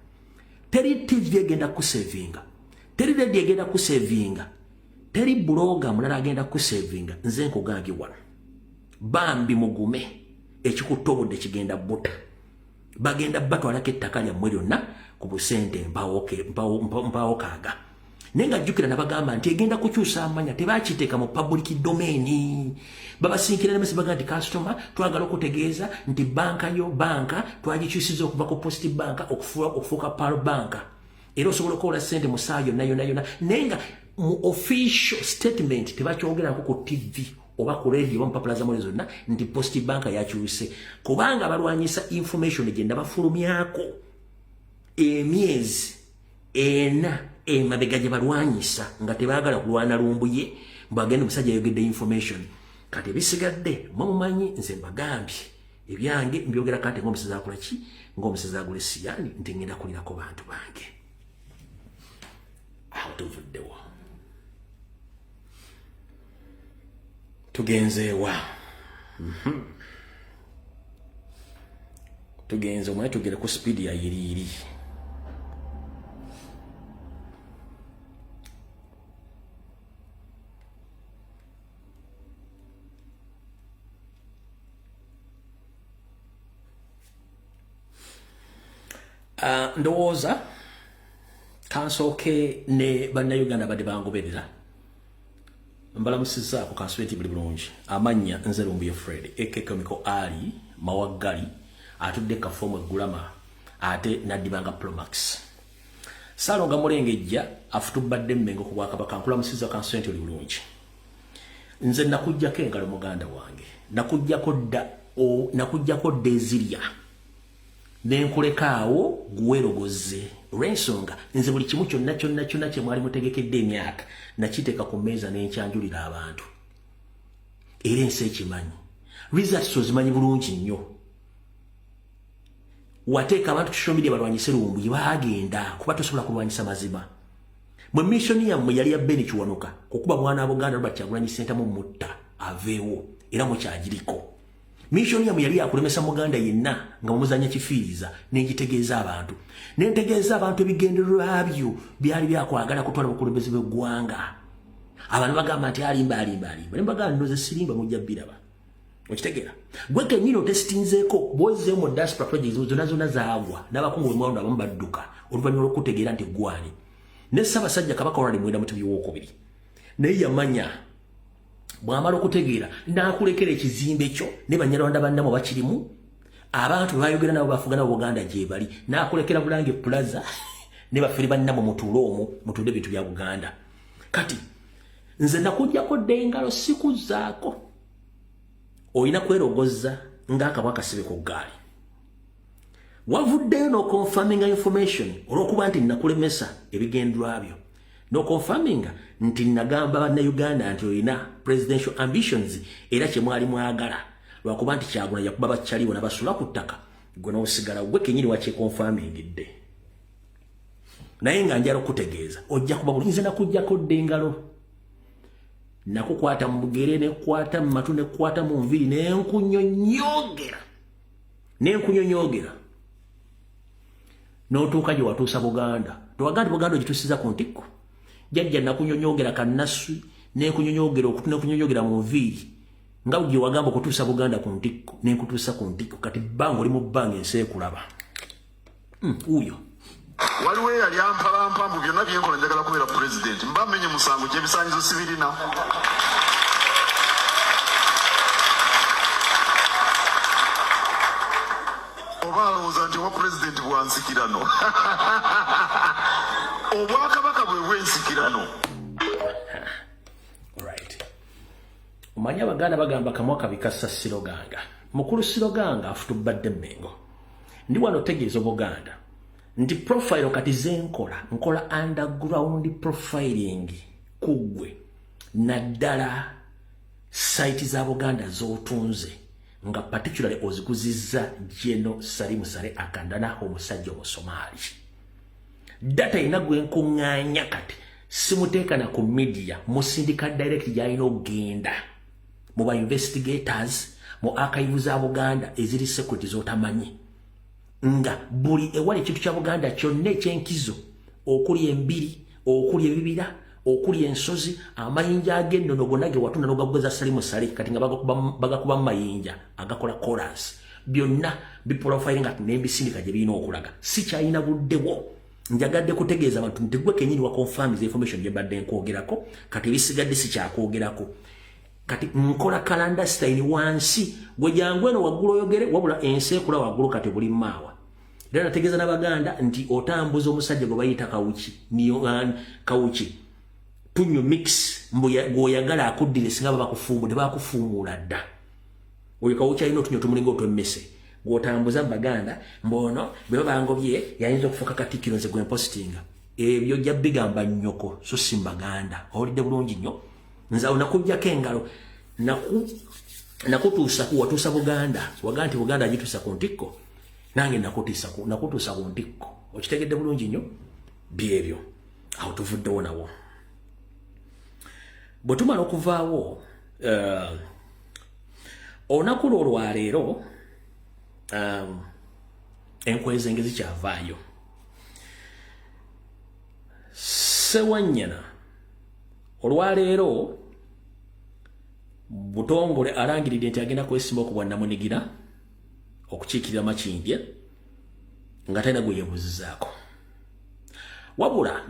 Teri TV egenda kusevinga, teri Teri radio egenda kusevinga, teri blogger mulala agenda kusevinga. Nze nkugambye wano, bambi mugume, ekikutta obudde kigenda buta. Bagenda batwalako ettaka lyammwe lyonna ku busente mpawo kaaga. Naye nga jjukira nabagamba nti egenda kukyusa amanya, tebakiteeka mu public domain. Babasinkira nemesi baga nti customer, twagala okutegeeza nti banka yo banka twagikyusiza okuva ku Post Bank okufuuka Pearl Bank, era osobola okukola ssente mu ssaawa yonna yonna yonna. Naye nga mu official statement tebakyogerako ku TV oba ku radio oba mupapula zamwe zonna nti Post Bank yakyuse, kubanga balwanyisa information gye nabafulumyako emyezi 4 emabega gye balwanyisa, nga tebaagala kulwana Lumbuye mbwagenda omusajja ayogedde information. Kati ebisigadde mwe mumanyi, nze mbagambye ebyange mbyogera kati ng'omusezi akola ki, ng'omusezi agula esiyani, nti ngenda kulirako bantu bange. Awo tuvuddewo, tugenzeewa? Tugenze omanye, tugere ku speed ya yiriiri. Ndowooza kansooke ne Bannayuganda badde bangoberera, mbalamusizzaako, kansube nti buli bulungi. Amannya nze Lumbuye Fred ekekomiko ali Mawaggali, atudde kafoomu eggulama ate naddibanga Promax Saalonga Mulengejja afutubadde Mmengo ku bwakabaka. Nkulamusizza, kansube nti oli bulungi. Nze nakuggyako engalo, muganda wange, nakuggyako dda, nakuggyako dda ezirya nenkulekaawo guwerogoze, olw'ensonga nze buli kimu kyonna kyonna kyonna kye mwali mutegekedde emyaka nakiteeka ku mmeeza n'enkyanjulira abantu, era ensi ekimanyi. Results ozimanyi bulungi nnyo. Wateeka abantu ku social media balwanyise Lumbuye, baagenda, kuba tosobola kulwanyisa mazima. Mwe mission yammwe yali ya Beni Kiwanuka kukuba mwana wa Buganda Robert Kyagulanyi Ssentamu, mutta aveewo, era mukyagiriko. Mission yammwe yali yakulemesa muganda yenna nga mumuzanya kifiiriza. Nengitegeeza abantu, nentegeeza abantu ebigendererwa byo byali byakwagala kutwala bukulembeze bw'eggwanga. Abantu bagamba nti alimba, alimba, alimba. Nembagamba ndoze sirimba, mujja biraba. Okitegeera gwe kenyini otesitinzeeko bwozzeyo mu diaspora projects zonna zonna zaagwa, n'abakungu bemwawundo abamu badduka oluvannyuma lw'okutegeera nti gwani. Ne Ssaabasajja Kabaka Ronald Muwenda Mutebi Wookubiri naye yamanya, bw'amala okutegeera n'akulekera ekizimbe kyo ne Banyarwanda bannamwe bakirimu, abantu bayogera nabo bafuga nabo Buganda gye bali, n'akulekera Bulange Plaza ne bafere bannamwe, mutuule omwo mutunde ebintu bya Buganda. Kati nze nakuggyako dda engalo, sikuzaako, olina kwerogozza ng'akabwa akasibe ku ggaali. Wavuddeyo n'oconfirminga information olw'okuba nti nakulemesa ebigendwa byo, n'oconfirminga nti nagamba Bannayuganda nti olina presidential ambitions, era kye mwali mwagala lwakuba nti Kyagula yakuba bakyaliwo nabasula ku ttaka, gwe n'osigala gwe kenyini wakyeconfirmingidde. Naye nga njala okutegeeza, ojja kuba bulungi. Nze nakuggyako dda engalo, nakukwata mu bugere, nekukwata mu matu, nekukwata mu nviiri, nenkunyonyogera, nenkunyonyogera n'otuuka gye watuusa Buganda. Towaga nti Buganda ogituusiza ku ntikko. Jajja, nakunyonyogera kannaswi, nenkunyonyogera okutu, nenkunyonyogera mu nviiri, nga gye wagamba okutuusa Buganda ku ntikko, nenkutuusa ku ntikko. Kati bbanga oli mu bbanga, ensi ekulaba. Wuuyo. Waliwo eyali ampalampa mbu byonna byenkola njagala kubeera pulezidenti, mba menye musango gyebisanyizo sibirina. Oba alowooza nti obwa pulezidenti bwa nsikirano, obwakabaka bwe bwensikirano. Right, omanyi Abaganda bagamba kamwa kabikassa siroganga. Mukulu Siroganga afutubadde Mmengo, ndi wano tegeeza Obuganda nti profile kati zenkola, nkola underground profiling kuggwe, naddala site za Buganda z'otunze, nga particularly oziguzizza Geno Salimu Sale Akandana, omusajja Omusomaali. Data ina gwe nkuŋŋaanya kati simuteekana ku media, musindika direct gy'alina okugenda mu ba investigators mu archive za Buganda eziri secret z'otamanyi, nga buli ewali ekintu kya Buganda kyonna ekyenkizo okuli embiri. Okuli ebibira, okuli ensozi, amayinja ag'ennono gonna ge watunda n'ogaguza Salimu Sale, kati nga bagakuba mu mayinja agakola chorus, byonna biprofiling ati n'embisindika gye birina okulaga. Sikyalina budde bwo, njagadde kutegeeza abantu nti gwe kenyini wa confirm information gye mbadde nkwogerako. Kati ebisigadde sikyakwogerako. Kati nkola clandestine wansi, gwe jangu eno waggulu oyogere, wabula ensi ekula waggulu. Kati buli maawa era nategeeza n'Abaganda nti otambuza omusajja gwe bayita Kawuki, niyo Kawuki tunyo mix, mbu gw'oyagala akuddire singa baba bakufuumudde, bakufuumuula dda. Oyo Kawuki alina otunyo tumulinga otw'emmese gw'otambuza mu Baganda, mbono bwe baba bangobye yayinza okufuuka Katikkiro. Nze gwe mpositinga ebyo jja bigamba nnyoko, so si mu Baganda. Owulidde bulungi nnyo. Nze awo nakuggyako engalo, nakutuusa ku watuusa Buganda, waga nti Buganda agituusa ku ntikko, nange nakutuusa ku ntikko. Okitegedde bulungi nnyo. Byebyo, awo tuvuddewo nawo. Bwe tumala okuvaawo, olunaku lwo olwaleero, enkwezenge zikyavaayo. Sewanyana olwaleero butongole alangiridde nti agenda kwesimba ku bwannamunigira okukiikirira Makindye nga talina gwe yeebuuzizaako. Wabula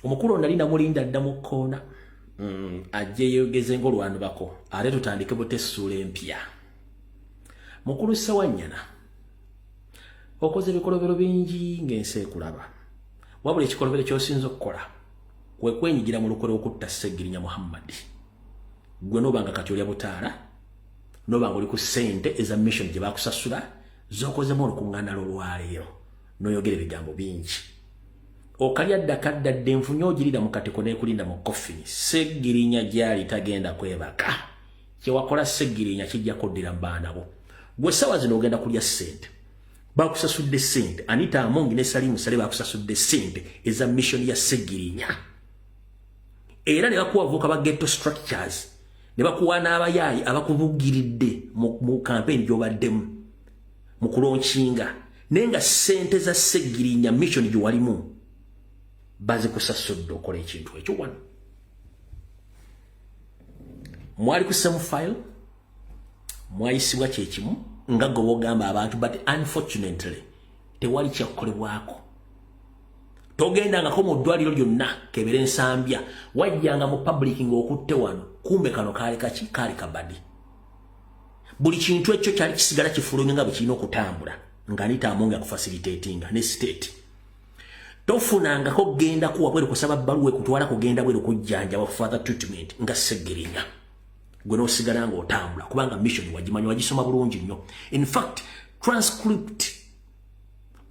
omukulu ono nali namulinda dda mu kkoona, ajje yeeyogeze ng'olwanubako, ate tutandike buta essuula empya. Mukulu Sewanyana, okoze ebikolobero bingi ng'ensi ekulaba, wabula ekikolobero ky'osinza okukola kwe kwenyigira mu lukwe lw'okutta Ssegirinya Muhammadi. Gwe noba nga kati olya butaala, noba nga oli ku ssente eza mission gye bakusasula z'okozemu olukuŋŋaana lw'olwaleero, n'oyogera ebigambo bingi, okalya dda kadda dda, enfunye ogirira mu katiko n'ekulinda mu coffin. Ssegirinya gyali tagenda kwebaka. Kyewakola Ssegirinya kijja kuddira mu baana bo. Gwe essaawa zino ogenda kulya ssente, bakusasudde ssente. Anita Amongi ne Salimu Sale bakusasudde ssente eza mission ya Ssegirinya, era ne bakuwa abavubuka ba ghetto structures, ne bakuwa n'abayaayi abakubugiridde mu campaign gy'obaddemu mu kulaunchinga, naye nga ssente za Ssegirinya mission gye walimu bazikusasudde okola ekintu ekyo. Wano mwali ku same file, mwayisibwa kyekimu nga gwe wogamba abantu, but unfortunately tewali kyakukolebwako. Togendangako mu ddwaliro lyonna kebera ensambya, wajjanga mu public ng'okutte wano, kumbe kano kaali kaki? Kaali kabadi. Buli kintu ekyo kyali kisigala kifulumye nga bwe kirina okutambula, nga Anita Amonge akufacilitatinga ne state. Tofunangako genda kuwa bweru kusaba bbaluwa ekutwala kugenda bweru kujjanjaba, further treatment, nga Ssegirinya. Gwe n'osigala ng'otambula kubanga mission wagimanya, wagisoma bulungi nnyo. In fact, transcript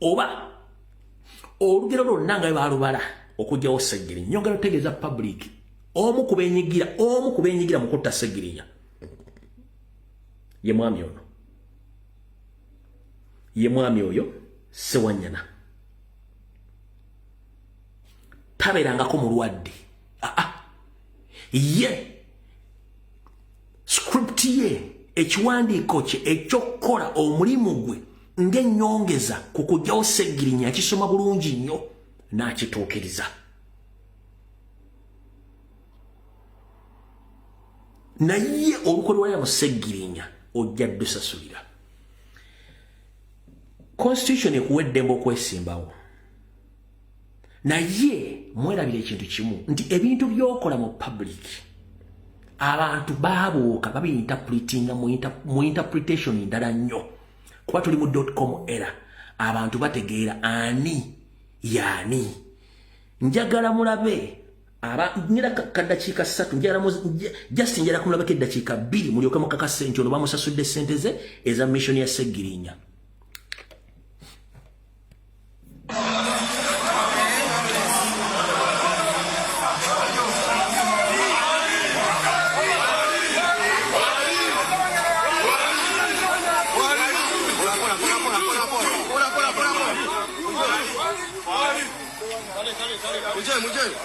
oba olugero lwonna nga bwe balubala okugyawo Ssegirinya, nyongera otegeeza public, omu ku benyigira mu kutta Ssegirinya ye mwami ono, ye mwami oyo Sewanyana. Tabeerangako mulwadde. Aa, ye script ye, ekiwandiiko kye ekyokukola omulimu gwe ng'ennyongeza ku kuggyawo Ssegirinya, akisoma bulungi nnyo n'akituukiriza. Naye olukwe lwaya mu Ssegirinya ojja ddusasulira. Constitution ekuwa eddembe okwesimbawo, naye mwerabira ekintu kimu nti ebintu by'okola mu public abantu babuuka babiinterpretinga mu interpretation ndala nnyo, kuba tuli mu .com era abantu bategeera ani yaani. Njagala mulabe aba nyira kaddakiika 3, njagala just njagala kumulabako eddakiika 2, mulyoke mukakase nti ono bamusasudde ssente ze eza mission ya Ssegirinya. Mujeni, mujeni.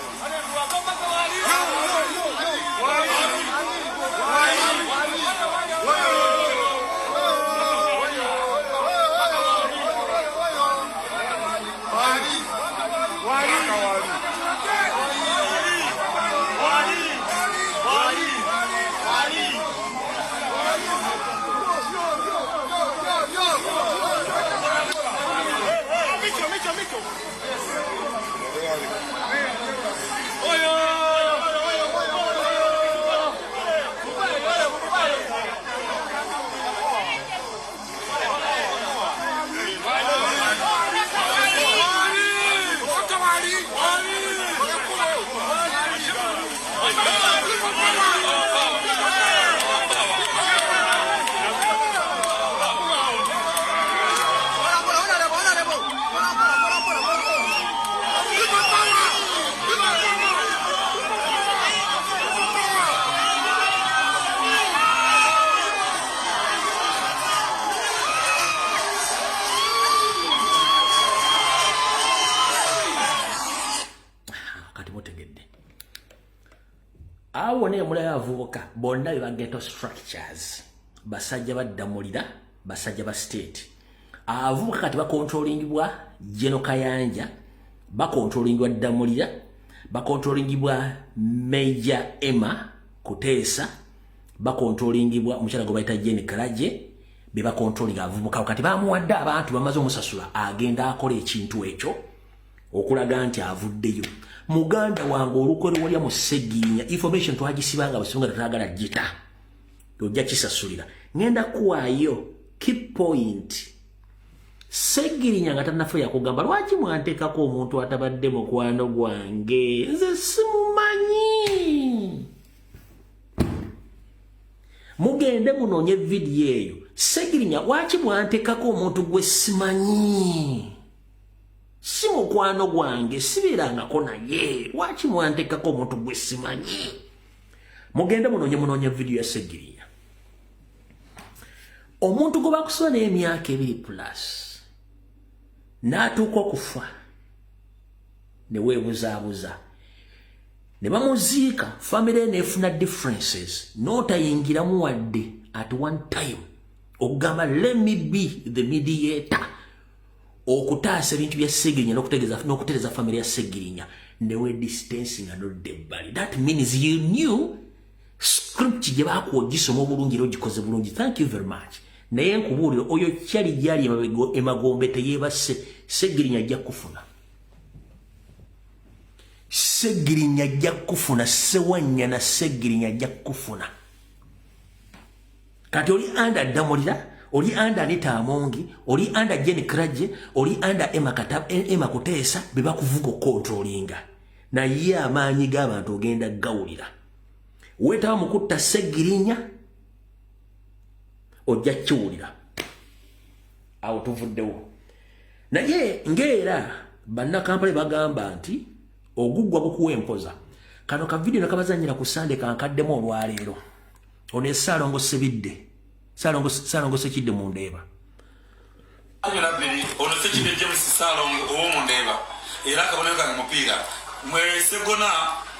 bonna emulayo abavubuka bonna be ba ghetto structures, basajja baddamulira, basajja ba state. Abavubuka kati bakontrolingibwa General Kayanja, bakontrolingibwa Ddamulira, bakontrolingibwa Major Emma Kuteesa, bakontrolingibwa omukyala gwe bayita Jane Karaje. Be bakontrolinga abavubuka. Kati bamuwadde abantu, bamaze omusasula, agenda akola ekintu ekyo okulaga nti avuddeyo. Muganda wange, olukwe lwalya mu Segirinya, information twagisibanga businga, tetwagala gita, ojja kisasulira. Ngenda kuwaayo key point. Segirinya nga tannafa yakugamba, "Lwaki mwanteekako omuntu atabadde mukwano gwange? Nze simumanyi." Mugende munoonye vidiyo eyo. Segirinya, "Lwaki mwanteekako omuntu gwe simanyi? Si mukwano gwange, sibeerangako naye. Lwaki mwanteekako omuntu gwe simanyi?" Mugende munoonye, munoonye vidiyo ya Segirinya. Omuntu gwe bakusiba n'emyaka 2 plus n'atuuka okufa ne weebuzaabuza ne bamuziika, famire neefuna differences, n'otayingiramu wadde at one time okugamba, "Let me be the mediator," okutaasa ebintu bya Segirinya n'okutereeza famire ya Segirinya, newe distance nga nodda ebbali. That means you knew script gye bakuwa, ogisoma obulungi era ogikoze bulungi. Thank you very much. Naye nkubuulira, oyo kyali gyali emagombe teyeebase. Segirinya ajja kufuna, Segirinya ajja kufuna, Sewanyana Segirinya ajja kufuna. Kati oli under Ddamulira, oli under Anita Amongi, oli under Jane Kraje, oli under Emma, Emma Kuteesa, be bakuvuga okontrolinga. Naye amaanyi g'abantu ogenda gawulira. Weetaba mu kutta Segirinya, ojja kiwulira. Awo tuvuddewo. Naye ng'era bannakampala bagamba nti oguggwa gukuwa empoza. Kano ka vidiyo nakabazanyira ku Sande, kankaddemu olwaleero. Ono esaalongo Sebidde, Saalongo Sekidde mu Ndeeba. 12. Ono Sekidde James Saalongo ow'omundeeba, era akabonero kange mupiira. Mwe Segona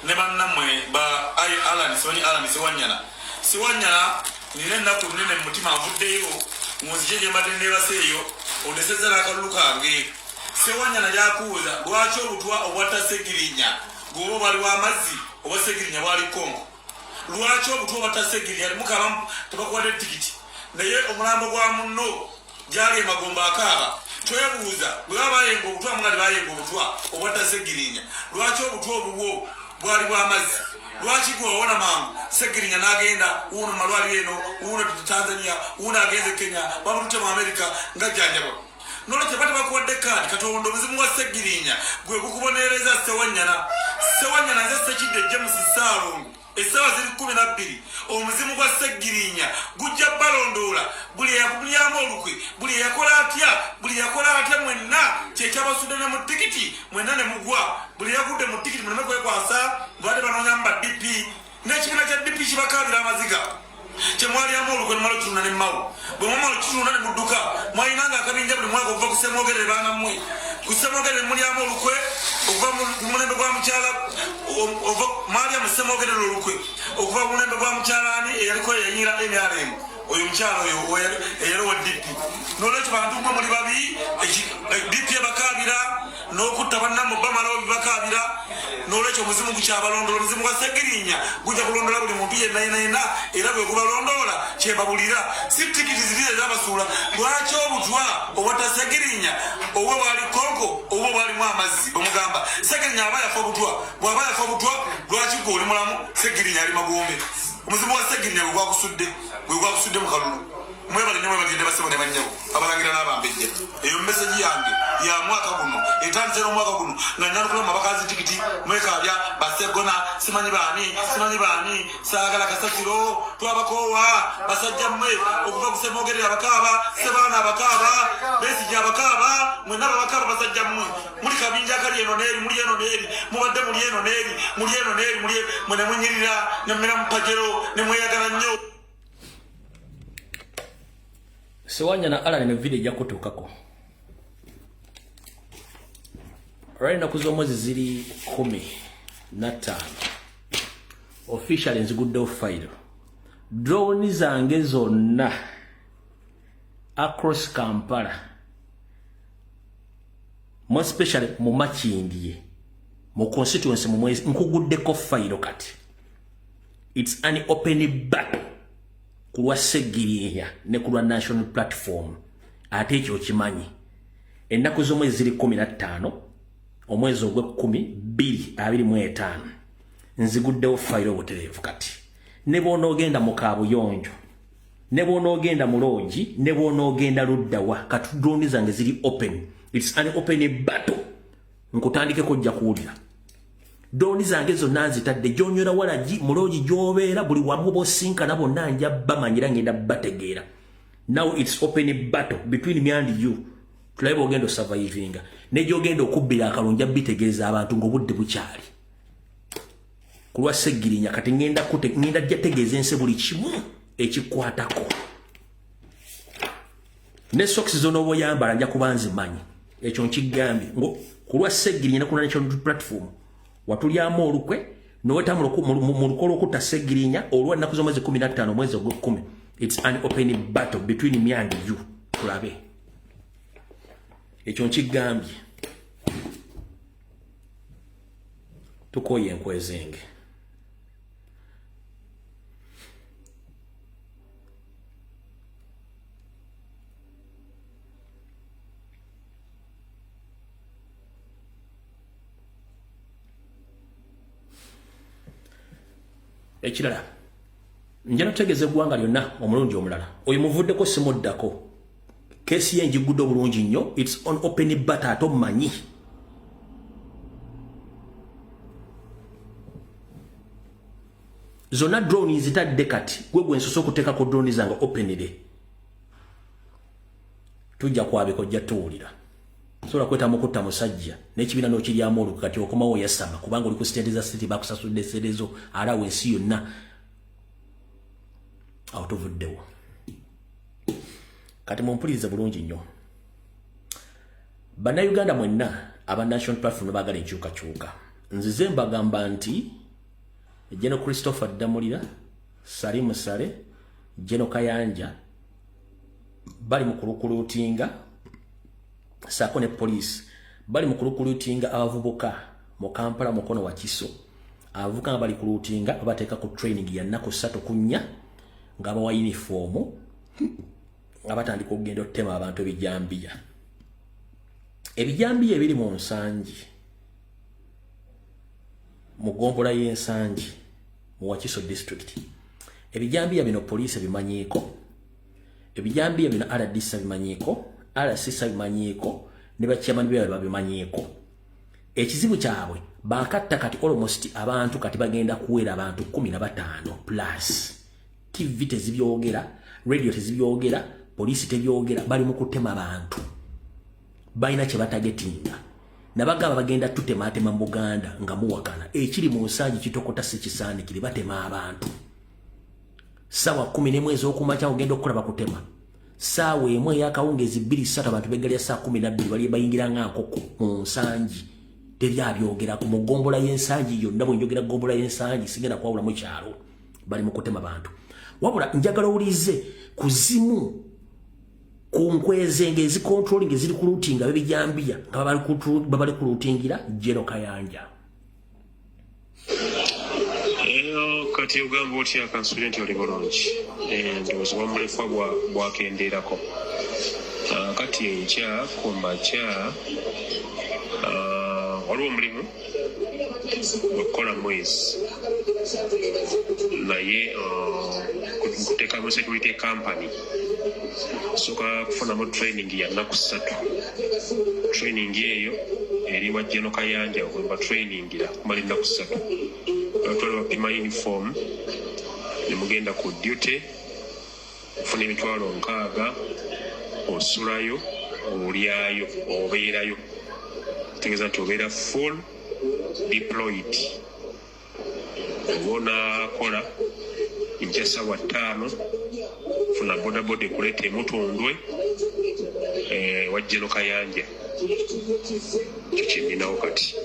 ne bannammwe ba Alan Siwanyi, Alan Siwanyana, Siwanyana, nina ennaku nnene mu mutima. Nvuddeyo mu nzije gye mbadde neebase eyo, ondesezza n'akalulu kange. Sewanyana lyakubuuza, lwaki obutwa obwatta Segirinya gweoba obwali w'amazzi, obwa Segirinya bwali konko? Lwaki obutwa obwatta Segirinya mukaba tebakuwadde tikiti, naye omulambo gwa munno gyali emagombe akaaba? Twebuuza, bwe baba bayenga obutwa, nga tebayenga obutwa obwatta Segirinya, lwaki obutwa obubwo bwali bw'amazzi? Lwaki gwe wawona mangu, Segirinya n'agenda wuuno mu malwaliro eno, wuuno Tanzania, wuuno agenze Kenya, bamututte mu Amerika nga jjanjabwa? Nolwekyo ba tebakuwadde kaadi. Katonda, obuzibu bwa Segirinya gwe gukubonereza. Sewanyana, Sewanyana, nze Sekidde James Saalongo, essaawa ziri 12. Omuzimu gwa Segirinya gujja balondoola. Buli eyakulyamu olukwe, buli eyakola atya, buli eyakola atya, mwenna kyekyabasudde ne mu tikiti, mwenna ne mugwa. Buli eyagudde mu tikiti, muleme kwekwasa. Babadde banoonyamu ba DP, n'ekibiina kya DP kibakaabira amaziga. Kyemwalyamu olukwe nemala okitunda nemmawo, bwe mwamala okitunda ne mudduka. Mwalinanga akabinja buli mwaka okuva ku Semwogerere. Baanammwe ku Semwogerere mulyamu olukwe okuva ku mulembe gwa mukyala, mwalya mu Semwogerere olukwe okuva ku mulembe gwa mukyala ani eyaliko eyayingira NRM, oyo mukyala oyo eyali owa DP. Nolwekyo bantu mwe muli babi. DP ebakaabira n'okutta bannammwe, bamalawo bibakaabira. Nolwekyo omuzimu gukyabalondola. Omuzimu gwa Segirinya gujja kulondola buli muntu yenna yenna yenna, era bwe gubalondoola kyembabulira, si tikiti ziri ezabasuula. Lwaki obutwa obwatta Segirinya obwe bwali konko, obwe bwalimu amazzi? Bwemugamba Segirinya aba yafa obutwa, bw'aba yafa obutwa, lwaki gwe oli mulamu, Segirinya ali magombe? Omuzimu gwa Segirinya gwe gwakusudde, gwe gwakusudde mu kalulu. Mwebale nnyo, mwebalidde basebo ne bannyabo, abalangira n'abambejja. Eyo message yange ya mwaka guno, etandise n'omwaka guno nga nyanukula mu mabakazi tikiti. Mwekabya basegona, simanyi baani, simanyi baani, saagala kasasiro. Twabakoowa basajja mmwe, okuva ku Semogerere abakaaba, Sebaana abakaaba, Besigi abakaaba, mwenna babakaaba. Basajja mmwe muli kabinja akali eno n'eri, muli eno n'eri, mubadde muli eno n'eri, muli eno n'eri, muli mwe ne munyirira ne mumera mu Pajero ne mweyagala nnyo. Sewanyana Alan, ne video ejja kutuukako. Olwali ennaku z'omwezi ziri 15. Officially nziguddewo fayiro. Drone zange zonna across Kampala, more especially mu Makindye, mu constituency mu mwezi, nkuguddeko fayiro kati. It's an open battle ku lwa Ssegirinya ne ku lwa National Platform. Ate ekyo okimanyi, ennaku z'omwezi ziri 15 omwezi ogw'ekkumi 2025. Nziguddewo fayiro obutereevu kati. Ne bw'onoogenda mu kaabuyonjo, ne bw'onoogenda mu loogi, ne bw'onoogenda luddawa, kati drone zange ziri open. It's an open battle. Nkutandikeko, ojja kuwulira. Drone zange zonna nzitadde gyonywera walagi, mu loogi gy'obeera, buli wamu b'osinkana bonna nja bamanyira, ngenda bategeera. Now it's open battle between me and you. Tulabe bw'ogenda osurvivinga ne gy'ogenda okubbira akalulu. Nja bitegeeza abantu ng'obudde bukyali. Ku lwa Ssegirinya kati ngenda jja tegeeza ensi buli kimu ekikwatako. Ne socks z'onooba oyambala nja kuba nzimanyi. Ekyo nkigambye ku lwa Ssegirinya ne ku National Platform. Watulyamu olukwe noweta mu luko lw'okutta Ssegirinya olwa nnaku z'omwezi 15 omwezi ogw'ekkumi. It's an open battle between me and you. Tulabe. Ekyo nkigambye. Tukooye enkwezenge. Ekirala, njala tutegeeza eggwanga lyonna omulundi omulala, oyo muvuddeko, simuddako. Case ye njigudde obulungi nnyo. It's on open battle. Ate omumanyi. Zonna drone zitadde kati. Gwe gwe nsoose okuteekako drone zange openly. Tujja kwabika, ojja tuwulira. Sobola kweta mukutta musajja n'ekibiina n'okiryamu olukwe, kati okomawo oyasama kubanga oli ku sente za city, bakusasudde sente zo alawo ensi yonna. Awo tuvuddewo. Kati mumpulirize bulungi nnyo, Bannayuganda mwenna aba National Platform baagala enkyukakyuka. Nzize mbagamba nti General Christopher Ddamulira, Salimu Sale, General Kayanja bali mu kurecruitinga, saako ne poliisi bali mu kurecruitinga abavubuka mu Kampala, Mukono, Wakiso. Abavubuka nga bali kurecruitinga, babateeka ku training ya nnaku 3 ku 4, nga bawa yunifoomu, nga batandika okugenda okutema abantu ebijambiya. Ebijambiya ebiri mu Nsangi, mu gombola y'Ensangi mu Wakiso District, ebijambiya bino poliisi ebimanyiiko, ebijambiya bino RDC bimanyiiko, RCC bimanyiiko, ne bachairman byabwe babimanyiiko. Ekizibu kyabwe, bakatta kati almost abantu, kati bagenda kuwera abantu 15 plus. TV tezibyogera, radio tezibyogera, poliisi tebyogera. Bali mu kutema bantu, balina kye batargetinga. Nabagamba bagenda tutematema mu Buganda nga muwakana. Ekiri mu Nsangi kitokota, si kisaanikire. Batema abantu saawa 11 ez'okumakya, ogenda okukola bakutema saawa 1 eyakawungezi, 2, 3. Abantu beggalya saa 12, bali bayingira nga nkoko mu Nsangi. Teryabyogerako mu gombola y'Ensangi yonna. Bwe njogera gombola y'Ensangi, sigenda kwawula mu kyalo. Bali mu kutema bantu. Wabula njagala owulize kuzimu ku nkwezenge ezicontrolling, eziri kurecruitinga bebijambiya nga babali kurecruitingira General Kayanja. Eyo kati ogamba otya? Kansubire nti oli bulungi. Ndowooza obwamulekwa bwakendeerako. Kati enkya ku makya waliwo omulimu gwakukola mwezi, naye nkuteeka mu security company. Soka kufunamu training ya nnaku 3. Training eyo eri wa General Kayanja, wemba trainingira kumala ennaku 3. Batwala bapima uniform, nemugenda ku duty, ofuna 60,000, osulayo, olyayo, obeerayo, kitegeeza nti obeera full deployed. Oba onaakola enkya sawa 5, funa bodaboda ekuleeta emutundwe wa General Kayanja. Ekyo kyeninawo kati.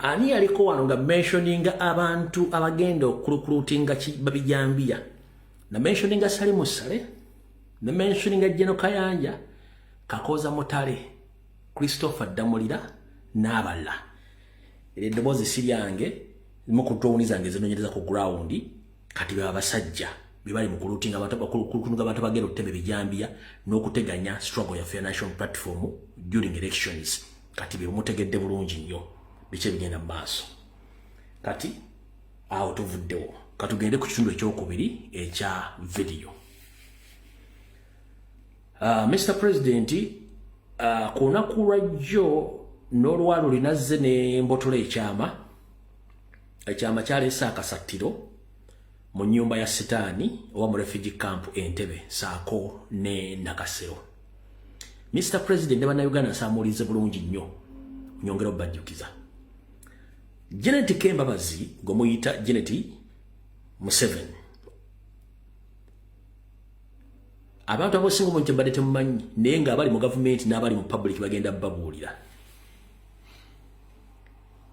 Ani yaliko wano nga mentioninga abantu abagenda okurecruitinga babijambiya? Na mentioninga Salimu Sale, na mentioninga Jeno Kayanja, Kakoza Mutale, Christopher Damulira n'abalala. Eddoboozi si lyange, zimu ku drone zange zinoonyereza ku ground. Kati be abasajja be bali mu kulootinga abantu, bakulunga abantu bagenda okutema ebijambiya n'okuteganya struggle ya Fair National Platform during elections. Kati be mutegedde bulungi nnyo biki ebigenda mu maaso. Kati awo tuvuddewo, katugende ku kitundu ekyokubiri ekya video. Mr President, ku lunaku lwajjo n'olwaluli nazze ne mbotola ekyama. Ekyama kyaleese akasattiro mu nnyumba ya Sitaani oba mu refugee camp Entebe saako ne Nakasero. Mr President ne Bannayuganda, nsaamuulize bulungi nnyo, nyongera obbajjukiza Janet Kembabazi gwe muyita Janet Museveni. Abantu abasinga obungi tebadde temumanyi, naye ng'abali mu gavumenti n'abali mu public bagenda babuulira.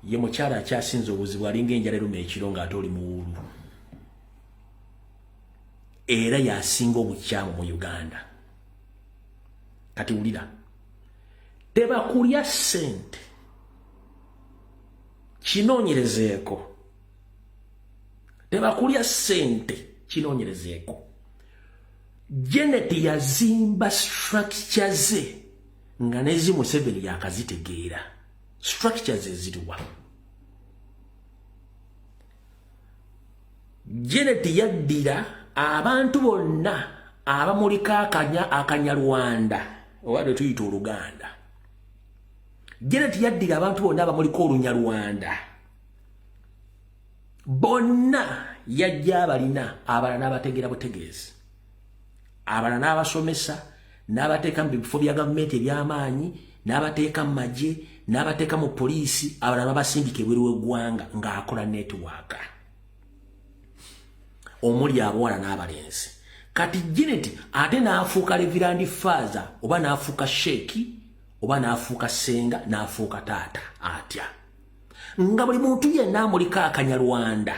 Ye mukyala akyasinza obuzibu, alinga enjala eruma ekiro ng'ate oli muwuulu, era yasinga obukyamu mu Uganda. Kati wulira, tebakulya ssente, kinoonyerezeeko. Tebakulya ssente, kinoonyerezeeko. Janet yazimba structure ze nga nezi Museveni yakazitegeera. Structures eziriwa? Janet yaddira abantu bonna abamuliko akanya akanyarwanda oba lwe tuyita Oluganda. Janet yaddira abantu bonna abamuliko Olunyarwanda bonna, yajja abalina, abalala n'abategeera butegeezi, abalala n'abasomesa, n'abateeka mu bifo bya gavumenti eby'amaanyi, n'abateeka mu magye, n'abateeka mu poliisi, abalala babasindika ebweru w'eggwanga ng'akola network omuli abawala n'abalenzi. Kati Janet ate n'afuuka reverend father oba n'afuuka sheeki oba n'afuuka senga, n'afuuka taata atya, nga buli muntu yenna amuliko akanyarwanda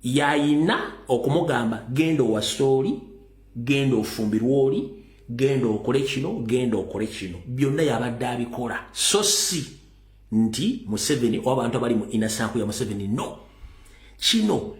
yayina okumugamba, "Genda owasa oli, genda ofumbirwa oli, genda okole kino, genda okole kino." Byonna yabadde abikola, so si nti Museveni oba abantu abali mu inner circle ya Museveni. No, kino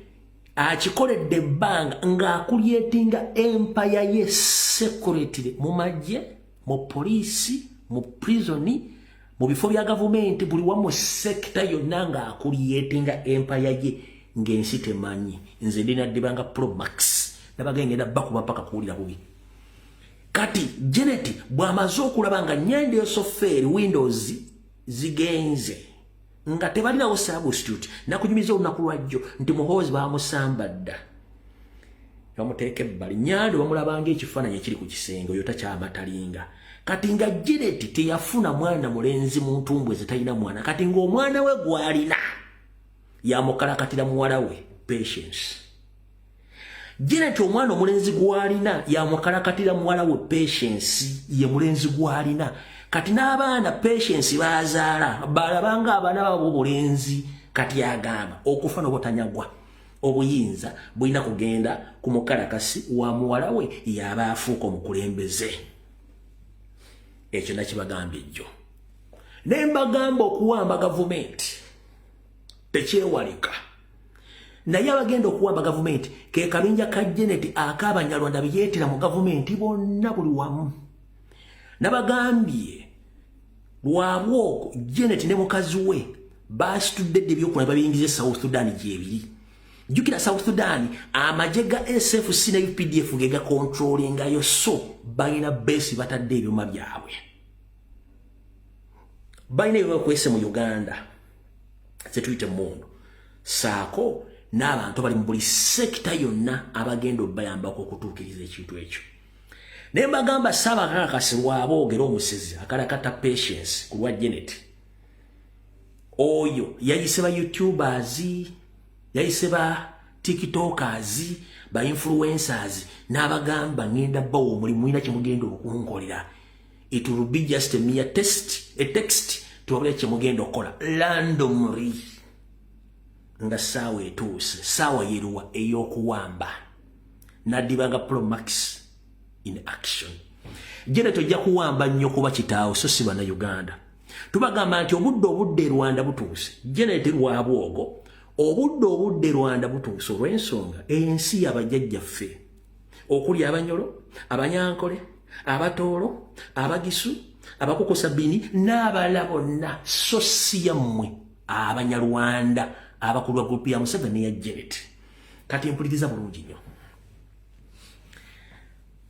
akikoledde ebbanga ng'acreatinga empire ye secretly mu magye, mu poliisi, mu prisoni, mu bifo bya gavumenti, buli wamu, sector yonna, ng'acreatinga empire ye ng'ensi temanyi. Nze ndinaddibanga Promax, nabagengenda bakuba paka kuwulira bubi. Kati Janet bw'amaze okulaba nga Nyende Yosofeeri windows zigenze nga tebalinawo substitute, nakunyumiza olunaku lwajjo nti Muhoozi bamusamba dda, bamuteeka ebbali. Nyando bamulabanga ekifaananyi ekiri ku kisenge, oyo takyamatalinga. Kati nga Janet teyafuna mwana mulenzi mu ntumbwe ze, talina mwana. Kati ng'omwana we gw'alina yamukalakatira muwala we Patience. Janet omwana omulenzi gw'alina yamukalakatira muwala we Patience, ye mulenzi gw'alina. Kati n'abaana Patience bazaala balabanga abaana babo obulenzi. Kati agamba okufa n'obutanyagwa obuyinza bulina kugenda ku mukalakasi wa muwala we, yaba afuuka omukulembeze. Ekyo nakibagambye ejjo, ne mbagamba okuwamba gavumenti tekyewalika, naye abagenda okuwamba gavumenti ke kabinja ka Janet ak'Abanyarwanda beyeetera mu gavumenti bonna buli wamu. Nabagambye lwabwoko Janet ne mukazi we basitudde dde ebyokulaba babiyingiza e South Sudan gyebiri. Jjukira South Sudan amagye ga SFC ne UPDF ge gacontrollingayo, so balina base, batadde ebyuma byabwe, balina ebyebakwese mu Uganda zetuyita emundu, saako n'abantu abali mu buli sector yonna abagenda obayambako okutuukiriza ekintu ekyo. Naye mbagamba saabakakasi lwaboogera omusezi akalakata Patience ku lwa Janet oyo yayise ba YouTubers, yayise ba TikTokers, ba influencers, n'abagamba, "Ngenda bawa omulimu, mulina kyemugenda okunkolera." It will be just a mere test, a text. Tubabulira kyemugenda okukola randomly nga saawa etuuse. Saawa yeruwa ey'okuwamba naddibanga Promax in action. Jene tojja kuwamba nnyo kuba kitaawo, so si Bannayuganda. Tubagamba nti obudde e Rwanda butuuse. Janet Rwabwogo, obudde Rwanda butuuse, olw'ensonga ensi yabajjajjaffe okuli Abanyolo, Abanyankole, Abatoolo, Abagisu, Abakukusa Bini n'abalala bonna, so si yammwe Abanyarwanda abakulu ba group ya Museveni ya Janet. Kati mpuliriza bulungi nnyo.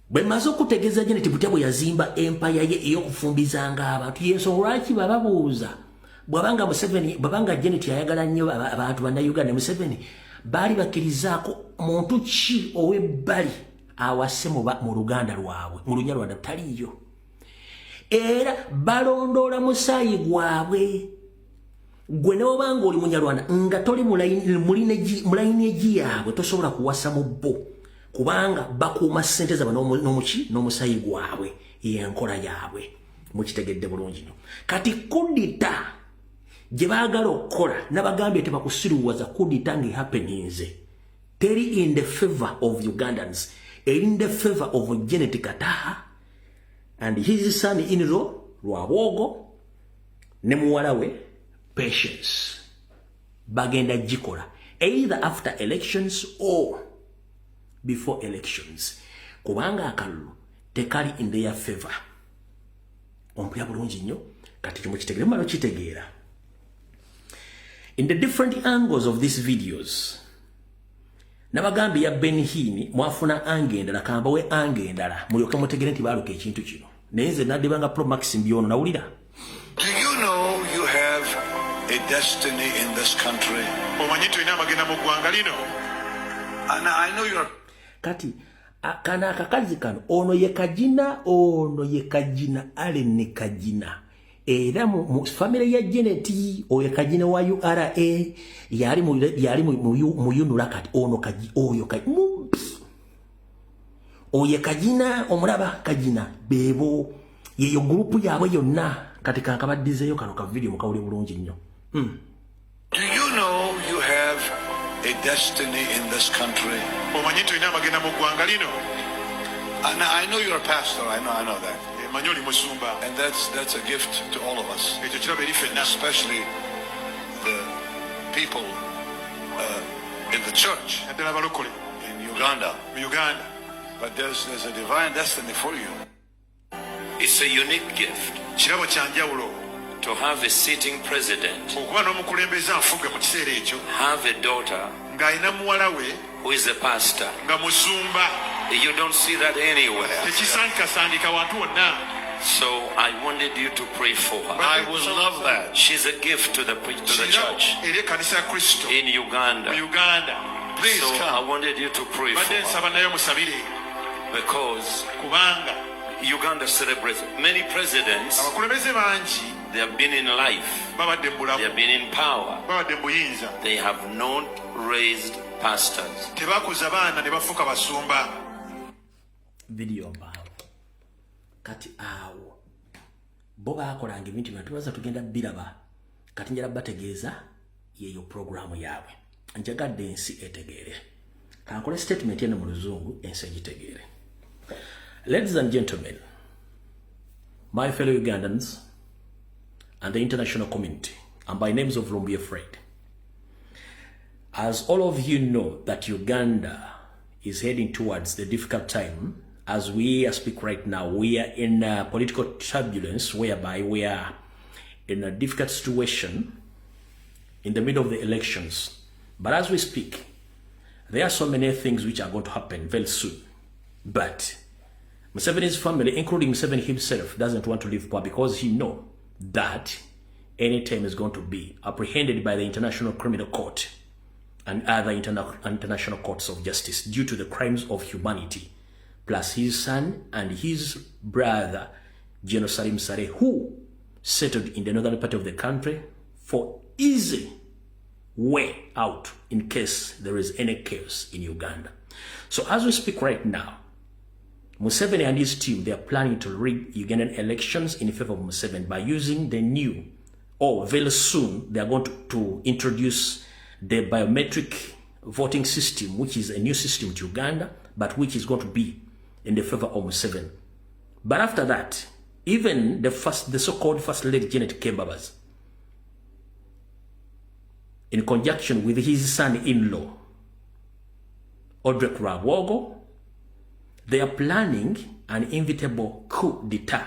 Bwe maze okutegeeza Janet butya bwe yazimba empaya ye ey'okufumbizanga abantu, yensonga lwaki bababuuza bw'abanga Museveni, bw'abanga Janet ayagala nnyo abantu Bannayuganda. Museveni baali bakkirizaako muntu ki ow'ebbali awase mu luganda lwabwe, mu Lunyarwanda? Taliiyo. Era balondoola musaayi gwabwe. Gwe ne obanga oli Munyarwanda nga toli mu layini yaabwe, tosobola kuwasa mu bo, kubanga bakuuma ssente zaabwe n'omuki n'omusaayi gwabwe. Yenkola yaabwe, mukitegedde bulungi nnyo. Kati kudita gye baagala okukola, nabagambye tebakusiruwaza. Kudita nga ehappeninze teri in the favor of Ugandans, eri in the favor of Janet Kataha and his son in law Rwabwogo ne muwala we Patience. Bagenda gikola either after elections or before elections, kubanga akalulu tekali in their favor. Ompulira bulungi nnyo? Kati kimukitegeere, mumala okitegeera in the different angles of these videos. Nabagambye ya Benhini mwafuna angle endala, kambawe angle endala mulyoke mutegere nti baaluka ekintu kino. Naye nze naddibanga Promax mbyono nawulira. Do you know you have a destiny in this country? Omanyi nti olina amagenda mu ggwanga lino? And I know you're Kati kano akakazi kano, ono ye Kagina, ono ye Kagina, Allen Kagina, era mu famire ya Janet. Oyo Kagina wa URA, yali mu UNRA. Kati ono kaji, oyo kaji mubbi, oyo Kagina, omulaba Kagina bebo yeyo group yaabwe yonna. Kati kankabaddizeeyo kano ka video mukawuli bulungi nnyo. Do you know you have a destiny in this country? Omanyi nti olina amagenda mu ggwanga lino? And I know you're a pastor. I know that. Manyi oli musumba. And that's a gift to all of us, Ekyo kirabo eri ffenna, especially the people in the church naddala abalokole in Uganda. Mu Uganda. But there's a divine destiny for you. It's a unique gift Kirabo kya njawulo to have a sitting president, okuba n'omukulembeze afuga mu kiseera ekyo, have a daughter ng'alina muwala we who is a pastor. Nga musumba. You don't see that anywhere. Tekisangikasangika wantu wonna. So I wanted you to pray for her. I would love that. She's a gift to the Kirabo church eri ekkanisa ya Kristo in Uganda. Mu Uganda. Please So I come. wanted you to pray for Badde her nsaba naye musabire, because kubanga Uganda celebrates many presidents. Abakulembeze bangi They have been in life. Babadde mu They bulamu, have been in power. Babadde mu buyinza. They have not raised pastors. Tebakuza baana ne bafuuka basumba. Video mpanvu. Kati awo bo bakolanga ebintu byona tubaza tugenda biraba. Kati njala bategeeza yeyo programu yaabwe. Njagadde ensi etegeere. Kankole statement eno mu Luzungu, ensi egitegeere. Ladies and gentlemen, my fellow Ugandans and the international community, and by names of Lumbuye Fred, as all of you know that Uganda is heading towards the difficult time. As we speak right now, we are in a political turbulence whereby we are in a difficult situation in the middle of the elections. But as we speak, there are so many things which are going to happen very soon. But Museveni's family, including Museveni himself, doesn't want to leave power because he know that anytime is going to be apprehended by the International Criminal Court and other international courts of justice due to the crimes of humanity, plus his son and his brother, General Salim Saleh, who settled in the northern part of the country for easy way out in case there is any chaos in Uganda. So as we speak right now, Museveni and his team, they are planning to rig Ugandan elections in favor of Museveni by using the new Or very soon, they are going to introduce the biometric voting system, which is a new system to Uganda, but which is going to be in the favor of Museveni. But after that, even the so-called First Lady Janet Kembabazi, in conjunction with his son-in-law, Odrek Rwabwogo, they are planning an inevitable coup d'etat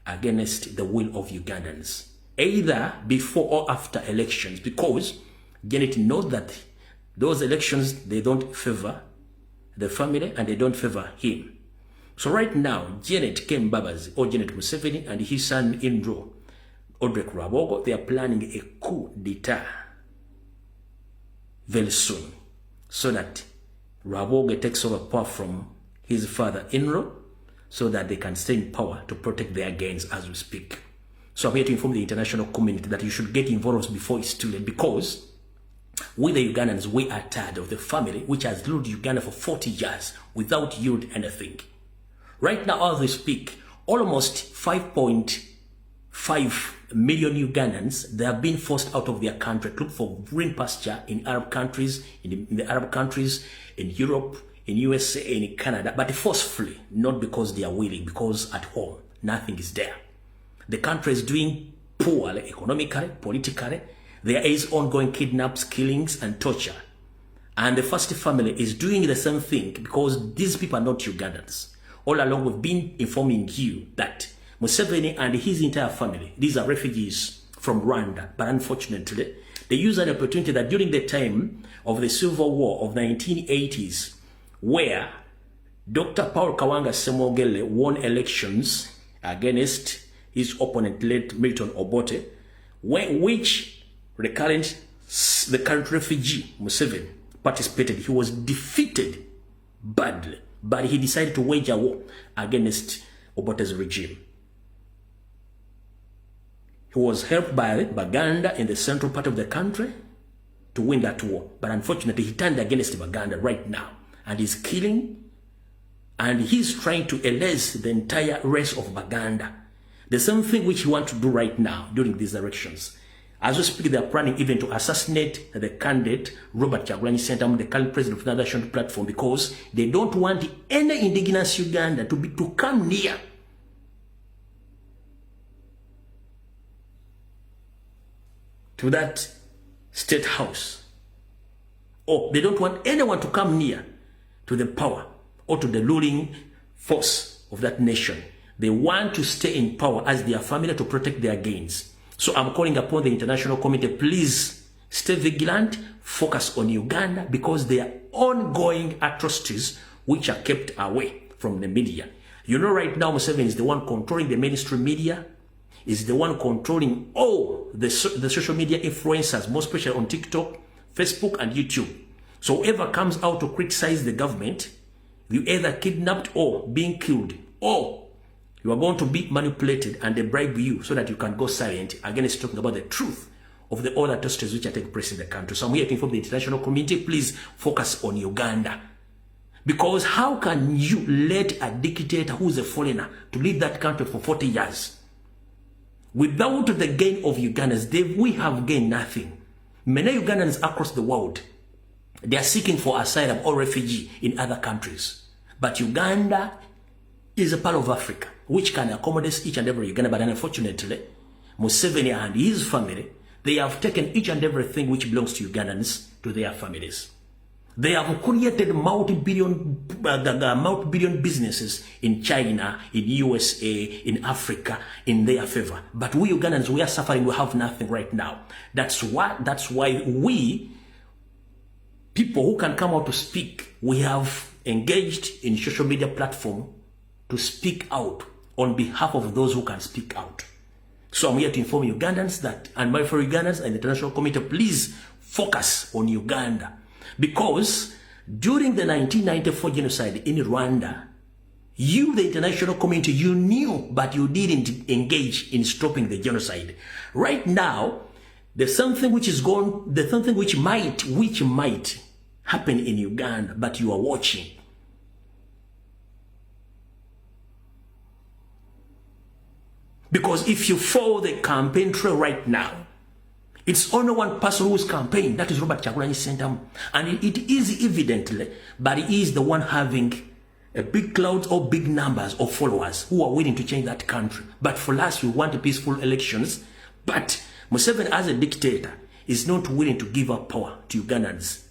against the will of Ugandans, either before or after elections, because Janet knows that those elections, they don't favor the family and they don't favor him. So right now, Janet Kembabazi or Janet Museveni and his son-in-law, Odrek Rwabwogo, they are planning a coup d'etat very soon, so that Rwabwogo takes over power from his father-in-law, so that they can stay in power to protect their gains as we speak. So I'm here to inform the international community that you should get involved before it's too late, because we the Ugandans, we are tired of the family which has ruled Uganda for 40 years without yield anything. Right now, as we speak, almost 5.5 million Ugandans, they have been forced out of their country to look for green pasture in Arab countries, in the Arab countries, in Europe, in USA, in Canada, but forcefully, not because they are willing, because at home, nothing is there. The country is doing poorly, economically, politically. There is ongoing kidnaps, killings, and torture. And the first family is doing the same thing because these people are not Ugandans. All along, we've been informing you that Museveni and his entire family, these are refugees from Rwanda. But unfortunately, they use an opportunity that during the time of the Civil War of 1980s, where Dr. Paul Kawanga Ssemogerere won elections against his opponent, late Milton Obote, which the current refugee, Museveni, participated. He was defeated badly, but he decided to wage a war against Obote's regime. He was helped by Baganda in the central part of the country to win that war. But unfortunately, he turned against Baganda right now and is killing, and he's trying to erase the entire race of Baganda. The same thing which he wants to do right now during these elections. As we speak, they are planning even to assassinate the candidate, Robert Kyagulanyi Ssentamu, the current president of the National Platform, because they don't want any indigenous Uganda to come near to that state house. Or they don't want anyone to come near to the power or to the ruling force of that nation. They want to stay in power as their family to protect their gains. So I'm calling upon the international community, please stay vigilant, focus on Uganda, because there are ongoing atrocities which are kept away from the media. You know, right now, Museveni is the one controlling the mainstream media, is the one controlling all the social media influencers, most especially on TikTok, Facebook, and YouTube. So whoever comes out to criticize the government, you either kidnapped or being killed, or you are going to be manipulated and they bribe you so that you can go silent against talking about the truth of the other atrocities which are taking place in the country. So I'm here to inform the international community, please focus on Uganda. Because how can you let a dictator who's a foreigner to lead that country for 40 years? Without the gain of Ugandans, we have gained nothing. Many Ugandans across the world, they are seeking for asylum or refugee in other countries. But Uganda is a part of Africa, which can accommodate each and every Uganda. But unfortunately, Museveni and his family, they have taken each and everything which belongs to Ugandans to their families. They have created multi-billion businesses in China, in USA, in Africa, in their favor. But we Ugandans, we are suffering. We have nothing right now. That's why we, people who can come out to speak, we have engaged in social media platform to speak out on behalf of those who can speak out. So I'm here to inform Ugandans that, and my fellow Ugandans and the international community, please focus on Uganda. Because during the 1994 genocide in Rwanda, you, the international community, you knew, but you didn't engage in stopping the genocide. Right now, there's something which is gone, there's something which might happen in Uganda, but you are watching. Because if you follow the campaign trail right now, It's only one person who's campaign, that is Robert Kyagulanyi Ssentamu. And it is evidently, but he is the one having a big cloud or big numbers of followers who are willing to change that country. But for us, we want peaceful elections. But Museveni, as a dictator, is not willing to give up power to Ugandans.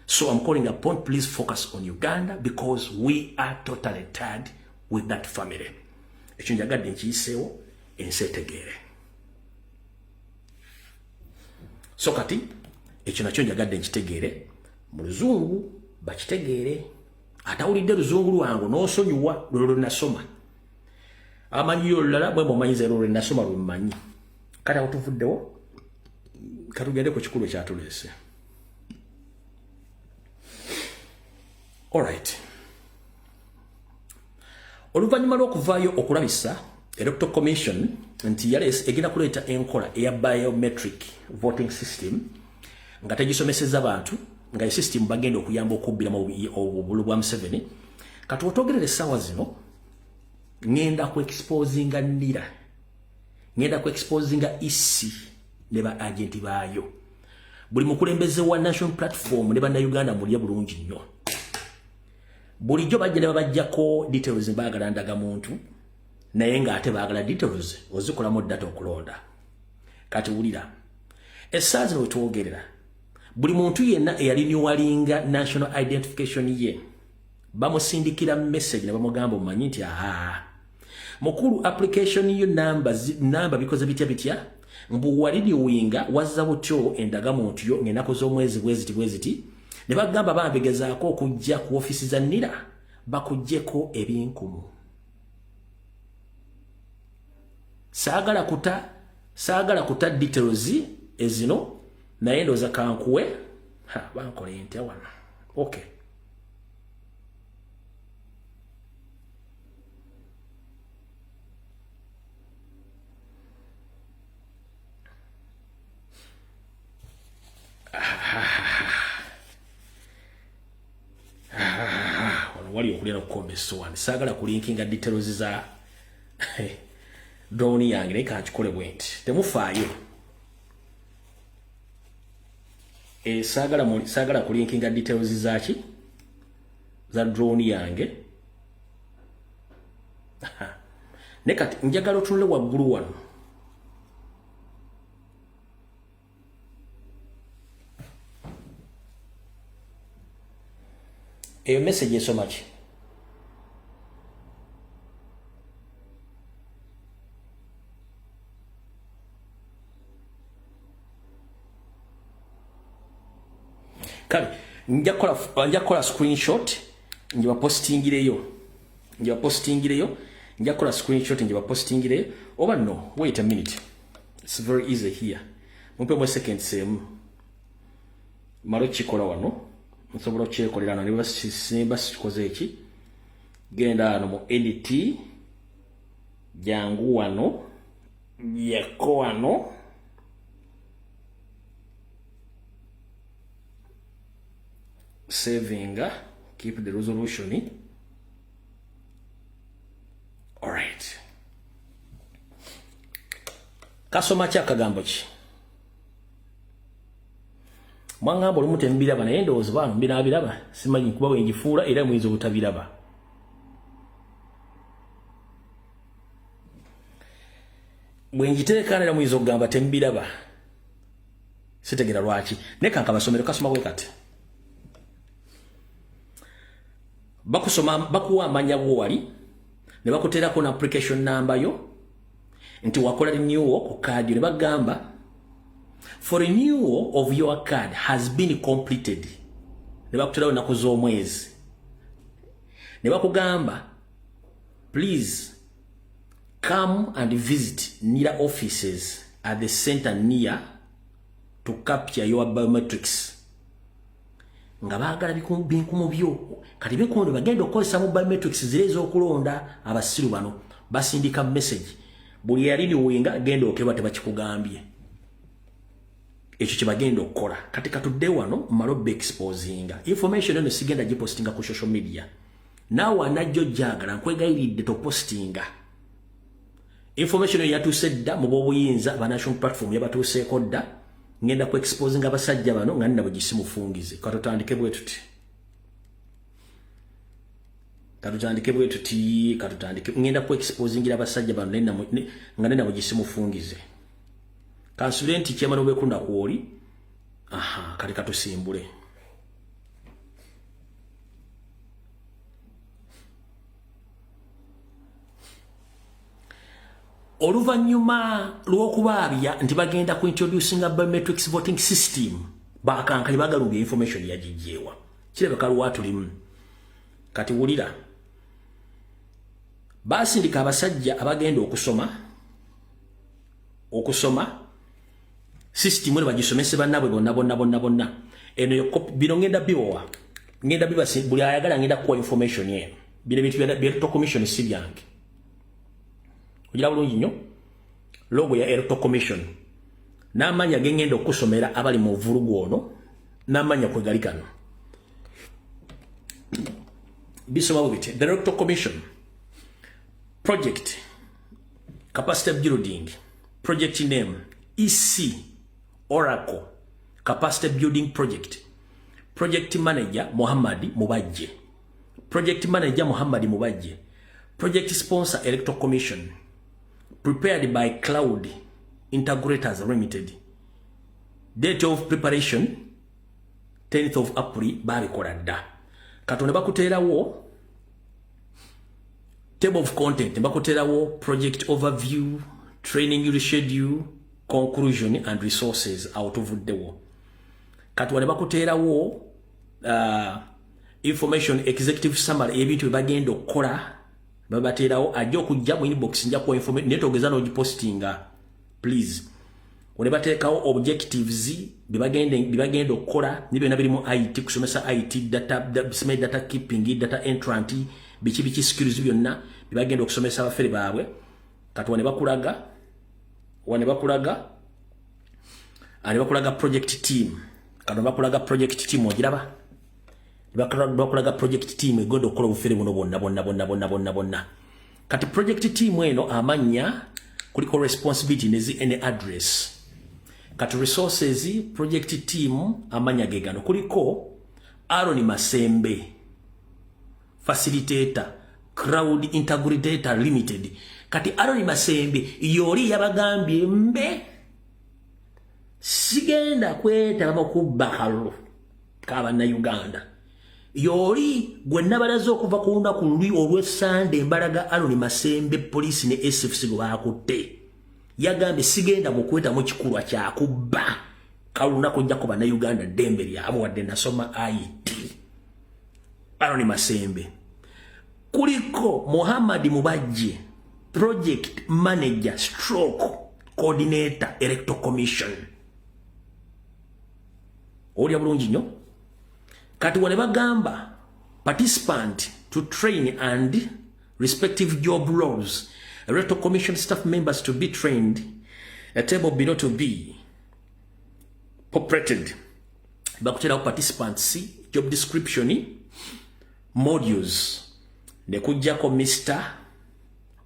So I'm calling upon, please focus on Uganda because we are totally tired with that family. Ekyo njagadde nkiyiseewo ensi etegeere. So kati ekyo nakyo njagadde nkitegeere mu luzungu bakitegeere. Atawulidde luzungu lwangu n'osonyiwa lwe lwe nasoma. Amanyiyo olulala bwe mumanyiza lwe nasoma lwe mmanyi. Kati awo tuvuddewo katugende ku kikulu ekyatuleese. Alright. Oluvannyuma lw'okuvaayo okulabisa Electoral Commission nti yaleese egenda kuleeta enkola eya biometric voting system nga tegisomeseza bantu, nga system bagenda okuyamba okubbiramu obululu bwa Museveni. Kati otwogerera essaawa zino ngenda ku exposinga NIRA, ngenda ku exposinga EC ne ba agenti baayo. Buli mukulembeze wa National Platform ne bannayuganda mulye bulungi nnyo. Bulijjo bajja ne babajjako details, baagala ndagamuntu, naye ng'ate baagala details ozikolamu data okulonda. Kati wulira, essaawa zino wetwogerera buli muntu yenna eyalinyowalinga national identification ye bamusindikira message ne bamugamba, omumanyi nti aha mukulu, application yo namba bikoze bitya bitya, mbu walinyowalinga wazza butyo endagamuntu yo ng'ennaku z'omwezi bweziti bweziti, ne bagamba bambegezaako okujja ku ofiisi za NIRA bakuggyeko ebinkumu. Saagala kuta details ezino, naye ndowooza kankuwe ha bankola entya wano. Okay, wano wali okulya nokukomba essowaani. Saagala kulinkinga details za drone yange, naye kankikole bwe nti, temufaayo. Saagala kulinkinga details zaki za drone yange, naye kati njagala otunule waggulu wano. Eyo message esoma ki? Kale nja kukola screenshot njibapostingireyo. Nja kukola screenshot njibapostingireyo, oba no, wait a minute, it's very easy here. Mumpemu seconds emu malo kikola wano, nsobola okyekolera no niba simba sikikoze eki. Genda wano mu edit, jangu wano, yeko wano, saving, keep the resolution. Alright, kasoma ki akagambo ki? Mwaŋŋamba olumu temubiraba, naye ndowooza baano mbinaabiraba, simanyi kuba bwengifuula era muyinza obutabiraba. Bwengiteeka era muyinza okugamba temubiraba, sitegera lwaki, naye kanka basomero kasoma bwe kati. Bakusoma, bakuwa amanya go wali ne bakuteerako na application number yo nti wakola renewal ku card yo, ne bagamba, "For renewal of your card has been completed," ne bakuterawo ennaku z'omwezi ne bakugamba, "Please come and visit NIRA offices at the center near to capture your biometrics," nga baagala binkumu byo. Kati binkumu byo bagenda okukozesa mu biometrics ziri ez'okulonda. Abasiru bano basindika message, buli yalinewinga genda okeba, tebakikugambye ekyo kye bagenda okukola. Kati katudde wano mmale obba exposinga information eno, sigenda gipostinga ku social media. Naawe anajja ojjagala, nkwegayiridde topostinga information eyo. Yatuuse dda mu b'obuyinza ba National Platform, yabatuuseeko dda. Ngenda ku exposinga abasajja bano nga nina bwegisimufungize. Katutandike bwe tuti, katutandike bwe tuti, katutandike. Ngenda ku exposingira abasajja bano nga nina bwegisimufungize. Kansubire nti kyamano bwekunda kwoli. Aha, kati katusimbule. Oluvannyuma lw'okubaabya nti bagenda ku introducinga biometrics voting system, bakankani bagalubya information yagijjeewa. Kirabika lwatulimu. Kati wulira, basindika abasajja abagenda okusoma system eno, bagisomese bannaabwe bonna bonna bonna bonna. Eno bino ngenda bibowa, ngenda bibasi, buli ayagala ngenda kuwa information eno. Bino ebintu bya Electoral Commission, si byange. Ogira bulungi nnyo logo ya Electoral Commission n'amanya gengenda okusomera abali mu vulugu ono, n'amanya kwe gali kano. Bisoma bwe biti: the Electoral Commission project capacity building, project name EC Oracle Capacity Building Project, project manager Muhammad Mubajje, project manager Muhammad Mubajje, project sponsor Electoral Commission, prepared by Cloud Integrators Limited, date of preparation 10th of April. Babikola dda. Katonda bakuteerawo table of content, bakuteerawo project overview, training schedule, conclusion and resources. Awo tuvuddewo. Kati wane bakuteerawo information, executive summary, ebintu byebagenda okukola babateerawo. Ajja okujja mu inbox, nja kuwa information, naye togeza n'ogipostinga, please. One bateekawo objectives, byebagenda okukola ne byonna birimu IT, kusomesa IT, data, data keeping, data entrant, biki biki, skills byonna byebagenda okusomesa abafere baabwe. Kati wane bakulaga project team. Kati bakulaga project team, ogiraba? Bakulaga project team egenda okukola obufere buno bwonna bwonna bwonna bwonna bwonna bwonna. Kati project team eno, amannya kuliko responsibility nezi address. Kati resources, project team, amanya gegano: kuliko Aaron Masembe, facilitator, Crowd Integrator Limited. Kati Aaron Masembe yoli yabagambye mbe sigenda kwetaba mu kubba kalulu k'abannayuganda. Yoli gwe nabalaze okuva ku lunaku luli olw'Essande. Embalaga Aaron Masembe, poliisi ne SFC gwe bakutte, yagambye sigenda mukwetamu kikulwa kyakubba kalulu njako bannayuganda ddembe lyabwe wadde nasoma IT. Aaron Masembe. Kuliko Muhammad Mubajje, project manager stroke coordinator, Electoral Commission. Olya bulungi nnyo. Kati wane bagamba participant to train and respective job roles, Electoral Commission staff members to be trained, a table below to be populated. Bakuterawo participants, job description, modules, ne kujjako Mr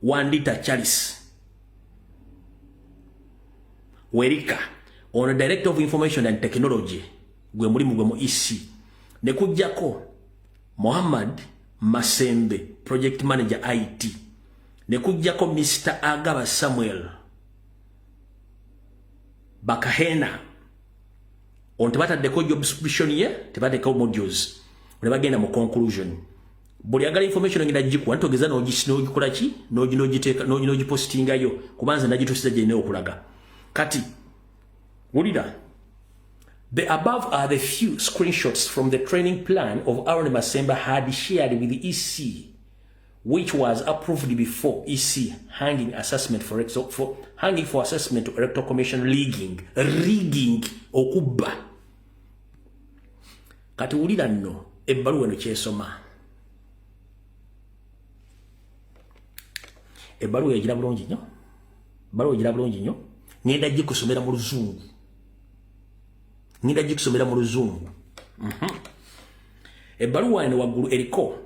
Wandita Charles Werika, ono director of information and technology, gwe mulimu gwe mu EC, ne kujjako Muhammad Masembe, project manager IT, ne kujjako Mr Agaba Samuel Bakahena. Ono tebataddeko job description ye, tebataddeko modules. Ne bagenda mu conclusion. Buli agala information ngenda gikuwa, ntogeza n'ogikola ki, n'ogiteeka, n'ogipostingayo, kubanza nagitusiza gye okulaga. Kati wulira: the above are the few screenshots from the training plan of Aaron Masembe had shared with the EC, which was approved before EC hanging assessment for hanging for assessment to Electoral Commission rigging, rigging, okubba. Kati wulira nno ebbaluwa eno kyesoma. Ebbaluwa egira bulungi nnyo, ebbaluwa egira bulungi nnyo. Ngenda gikusomera mu Luzungu, ngenda gikusomera mu Luzungu. Ebbaluwa eno waggulu eriko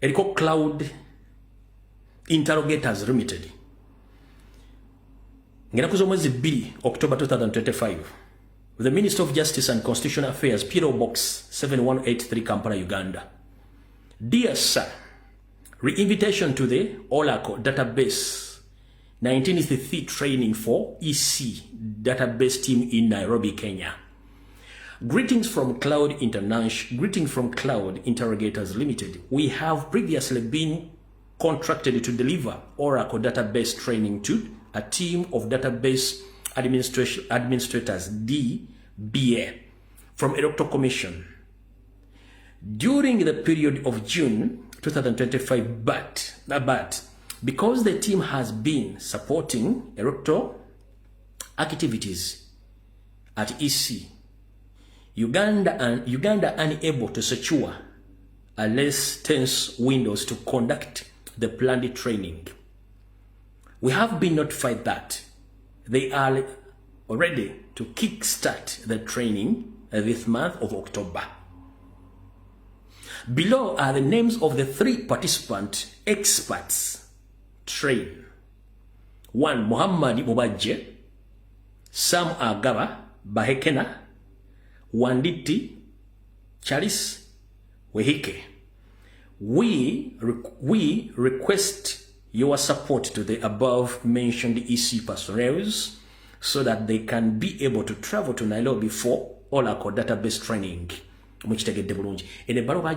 eriko Cloud Interrogators Limited. Ng'ennaku z'omwezi 2 October 2025, the Minister of Justice and Constitutional Affairs, P.O. Box 7183, Kampala, Uganda. Dear Sir, re-invitation to the Oracle Database 19th training for EC database team in Nairobi, Kenya. Greetings from Cloud International, greeting from Cloud Interrogators Limited. We have previously been contracted to deliver Oracle database training to a team of database administration administrators, DBA, from Electoral Commission during the period of June 2025, but because the team has been supporting electoral activities at EC Uganda and Uganda unable to secure a less tense windows to conduct the planned training. We have been notified that they are ready to kickstart the training this month of October. Below are the names of the three participant experts trained. One, Muhammad Mubajje, Sam Agaba Bahekena, Wanditi Charles Wehike. We request your support to the above mentioned EC personnel so that they can be able to travel to Nairobi for Oracle database training. Mukitegedde bulungi. Eno ebbaluwa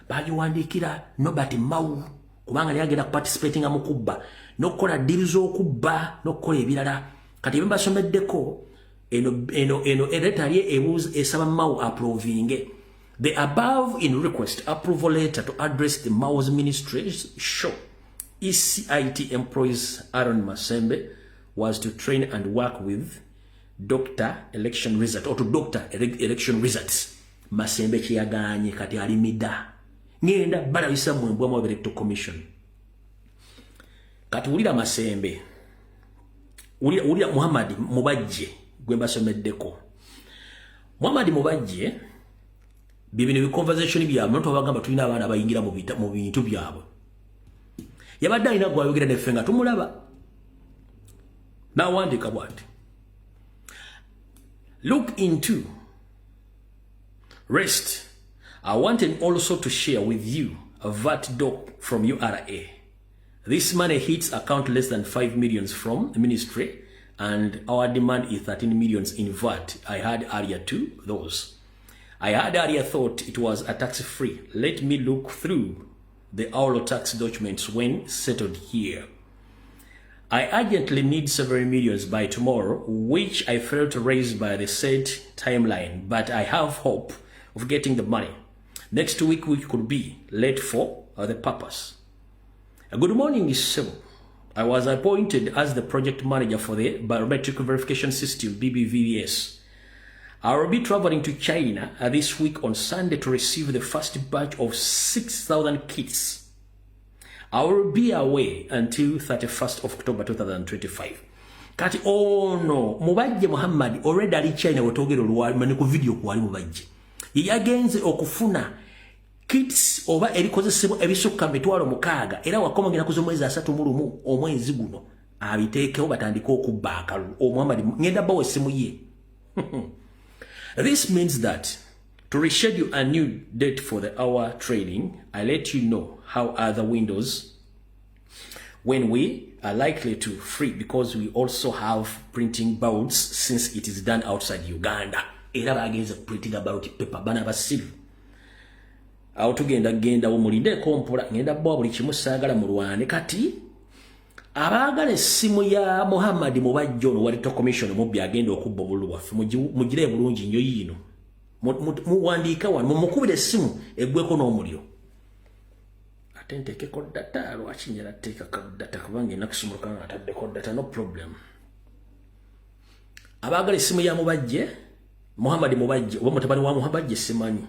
bagiwandiikira Norbert Mao, kubanga naye agenda kuparticipatinga mu kubba n'okukola deal z'okubba n'okukola ebirala. Kati ebyo mbasomeddeko, eno letter ye ebuuza, esaba Mao approvinge the above in request approval letter to address the Mao's ministries show ECIT employees Aaron Masembe was to train and work with doctor election result or to doctor election results. Masembe kyeyaganye, kati alimida ngenda balabisa mu mbwa mu Electoral Commission. Kati wulira Masembe, wulira Muhammad Mubajje gwe mbasomeddeko. Muhammad Mubajje, bibino bi conversation byabwe, muntu abagamba tulina abaana abayingira mu bintu byabwe. Yabadde alina gwayogera neffe nga tumulaba, n'awandiika bw'ati: "Look into rest. I wanted also to share with you a VAT doc from URA. This money hits account less than 5 millions from the ministry and our demand is 13 millions in VAT. I had earlier to those. I had earlier thought it was a tax free. Let me look through the all tax documents when settled here. I urgently need several millions by tomorrow, which I failed to raise by the said timeline, but I have hope of getting the money next week, which could be late for the purpose. Good morning, Sebo. I was appointed as the project manager for the biometric verification system, BBVS. I will be traveling to China this week on Sunday to receive the first batch of 6,000 kits. I will be away until 31st of October 2025." Kati ono Mubajje Muhammad already ali China wetogera olwali ku video kwali Mubajje. Ye yagenze okufuna kits oba ebikozesebwa ebisukka 60,000, era wakoma ngena kuzo mwezi 31 omwezi guno abiteekewo batandike okubba akalulu. Omuhammad ngenda bawa essimu ye. "This means that to reschedule a new date for the our training, I let you know how other windows when we are likely to free, because we also have printing ballots since it is done outside Uganda." Era bagenze printing ballot paper, bana basiru. Awo tugenda gendawo, mulindeeko mpola, ngenda bwa buli kimu, saagala mulwane. Kati abaagala essimu ya Muhammad Mubajjo ono wa Electoral Commission mubbi agenda okubba obululu bwaffe, mugire bulungi nnyo yiino. Muwandiike wano, mumukubire essimu eggweko n'omulyo. Ate nteekeko data. Lwaki njala teekako data? Kubanga ennaku sumuluka nga ntaddeko data. No problem. Abaagala essimu ya Mubajje, Muhammad Mubajje oba mutabani wa Mubajje, simanyi,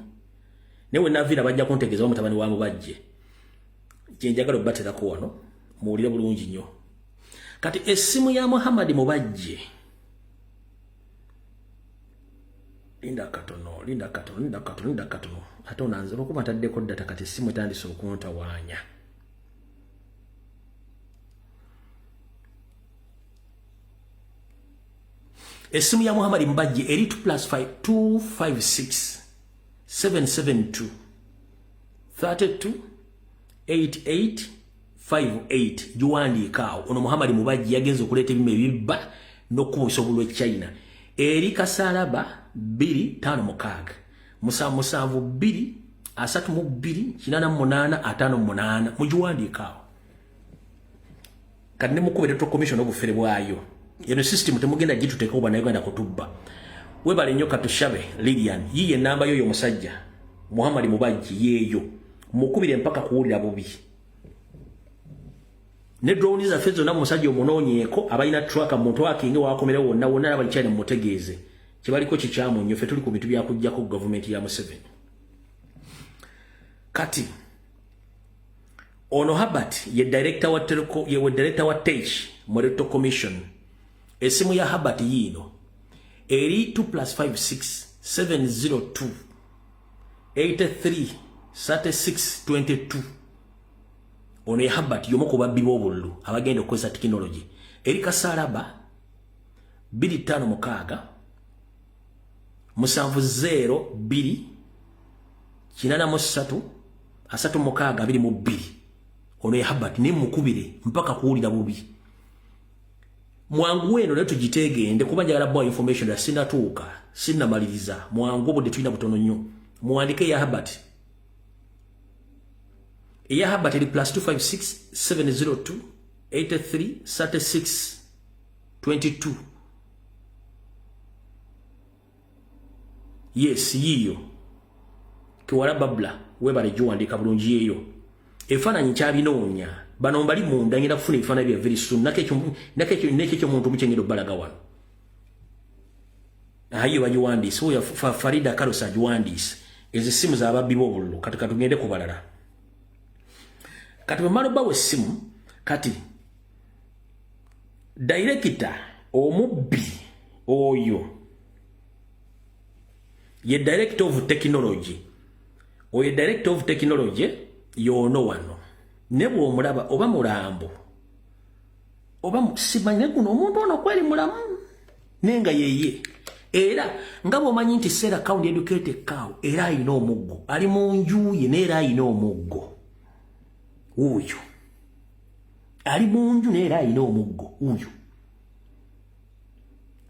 naye wenaviira bajja kuntegeeza oba mutabani wa Mubajje. Kyenjagala obbaterako wano, muwulire bulungi nnyo. Kati essimu ya Muhammad Mubajje, linda katono, linda katono, linda katono, linda katono. Ate onanze olwokuba ntaddeko data, kati essimu etandise okuntawaanya. Essimu ya Muhammad Mubajje eri 2 plus 5 256 772 32 88 58. Giwandiika awo. Ono Muhammad Mubajje yagenza okuleeta ebima ebibba n'okubisa obulwa e China. Eri kasalaba 256 7 7 2 32 88 58. Mugiwandiika awo. Kati ne mukuba Electoral Commission obufere bwayo. Eno system temugenda gituteekawo Bannayuganda kutubba. Webale nnyo Katushabe Lilian. Yiye enamba y'oyo omusajja Muhammad Mubajje yeeyo. Mukubire mpaka kuwulira bubi. Ne drone zaffe zonna musajja omunoonyeeko, abalina tracker muntu akinge wakomera wonna wonna, abali China mumutegeeze. Kibaliko kikyamu nnyo, ffe tuli ku bintu byakuggyako gavumenti ya Museveni. Kati ono Herbert ye director wa Telco, ye director wa Tech mu Electoral Commission. Esimu ya Herbert yiino eri 2 plus 56 702 83 36 22. Ono ye Herbert, y'omu ku babbi b'obululu abagenda okukozesa tekinologi. Eri kasalaba 256 7 02 83 36 22. Ono ye Herbert, ne mukubire mpaka kuwulira bubi. Mwangu eno naye tugitegende kuba njagala bawa information ya sinatuuka sinnamaliriza. Mwangu, obudde tulina butono nnyo. Muwandike ya Herbert. Eya Herbert eri plus 256 702 83 36 22. Yes, yiyo kiwala babla, webale giwandiika bulungi. Yeeyo ebifaananyi nkyabinoonya. Bano mbali munda, ngenda kufuna ebifaananyi bya very soon. Nakekyo omuntu mukyengenda obbalaga wano. Ayiyo bagiwandiise. Oyo Farida Karosa agiwandiise. Ezo essimu zababbi b'obululu. Kati katugende ku balala. Kati bwemala obbawa essimu, kati director omubbi oyo ye director of technology. Oyo director of technology yono wano, ne bw'omulaba oba mulambo oba simanyi guno omuntu ono kweri mulamu, naye nga yeye. Era nga bw'omanyi nti Sarah County educated cow, era ayina omuggo, ali mu nju ye, neera ayina omuggo. Wuuyo ali mu nju, naye era ayina omuggo. Wuuyo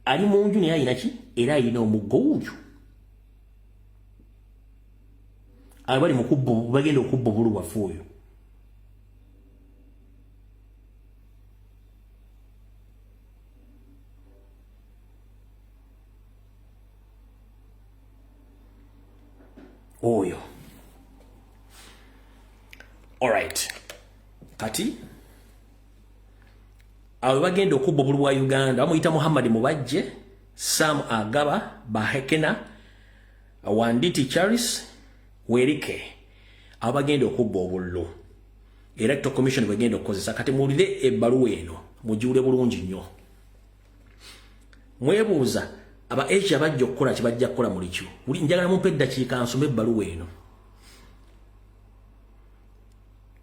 ali mu nju, naye ayina ki? Era ayina omuggo. Wuuyo abali mu kubba, bagenda okubba obulu bwaffe oyo. Oyo. Alright, kati abo bagenda okubba obulu bwa Uganda bamuyita Muhammad Mubajje, Sam Agaba Bahekena, Wanditi Charles Werike. Abo bagenda okubba obululu Electoral Commission bwegenda okukozesa. Kati muwulire ebbaluwa eno, mugiwule bulungi nnyo. Mwebuuza aba Asia bajja okukola ki? Bajja kukola mulikyo. Njagala mumpe eddakiika nsome ebbaluwa eno.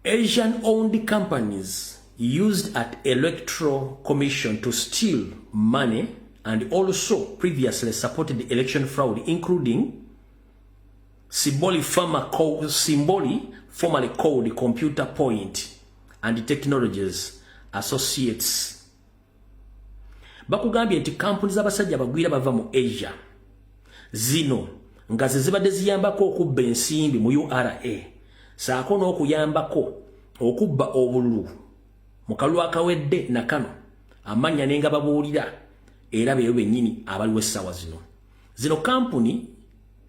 Asian owned companies used at Electoral Commission to steal money and also previously supported the election fraud, including Simboli, Simboli, formerly called Computer Point and Technologies Associates. Bakugambye nti kampuni z'abasajja abagwira bava mu Asia zino nga ze zibadde ziyambako okubba ensimbi mu URA, saako n'okuyambako okubba obululu mu kalulu akawedde nakano, amannya ne nga babuulira, era beyo bennyini abaliwo essaawa zino. Zino kampuni,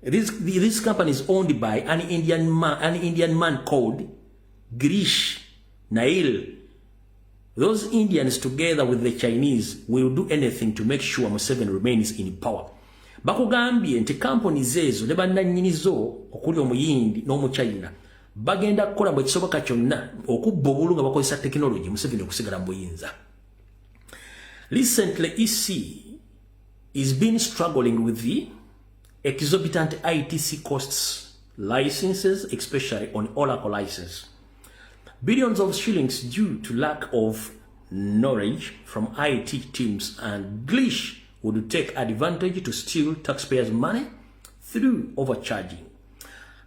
this company is owned by an Indian man called Girish Nail. Those Indians together with the Chinese will do anything to make sure Museveni remains in power. Bakugambye nti kampuni zeezo ne bannannyinizo okuli omuyindi n'omuchina bagenda kukola bwe kisoboka kyonna okubba obululu nga bakozesa tekinologi, Museveni okusigala mu buyinza. Recently, EC is been struggling with the exorbitant ITC costs licenses, especially on Oracle license. Billions of shillings due to lack of knowledge from IT teams and glitch would take advantage to steal taxpayers' money through overcharging.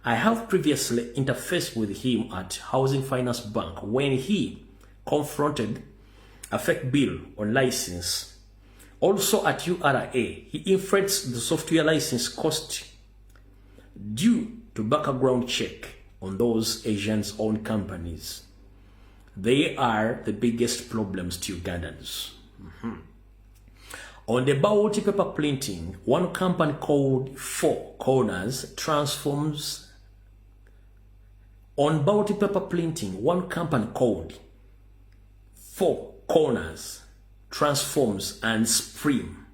I have previously interfaced with him at Housing Finance Bank when he confronted a fake bill on license. Also at URA, he inflates the software license cost due to background check on those Asians' own companies. They are the biggest problems to Ugandans. On the ballot paper printing, one company called Four Corners transforms. On ballot paper printing, one company called Four Corners transforms and Supreme,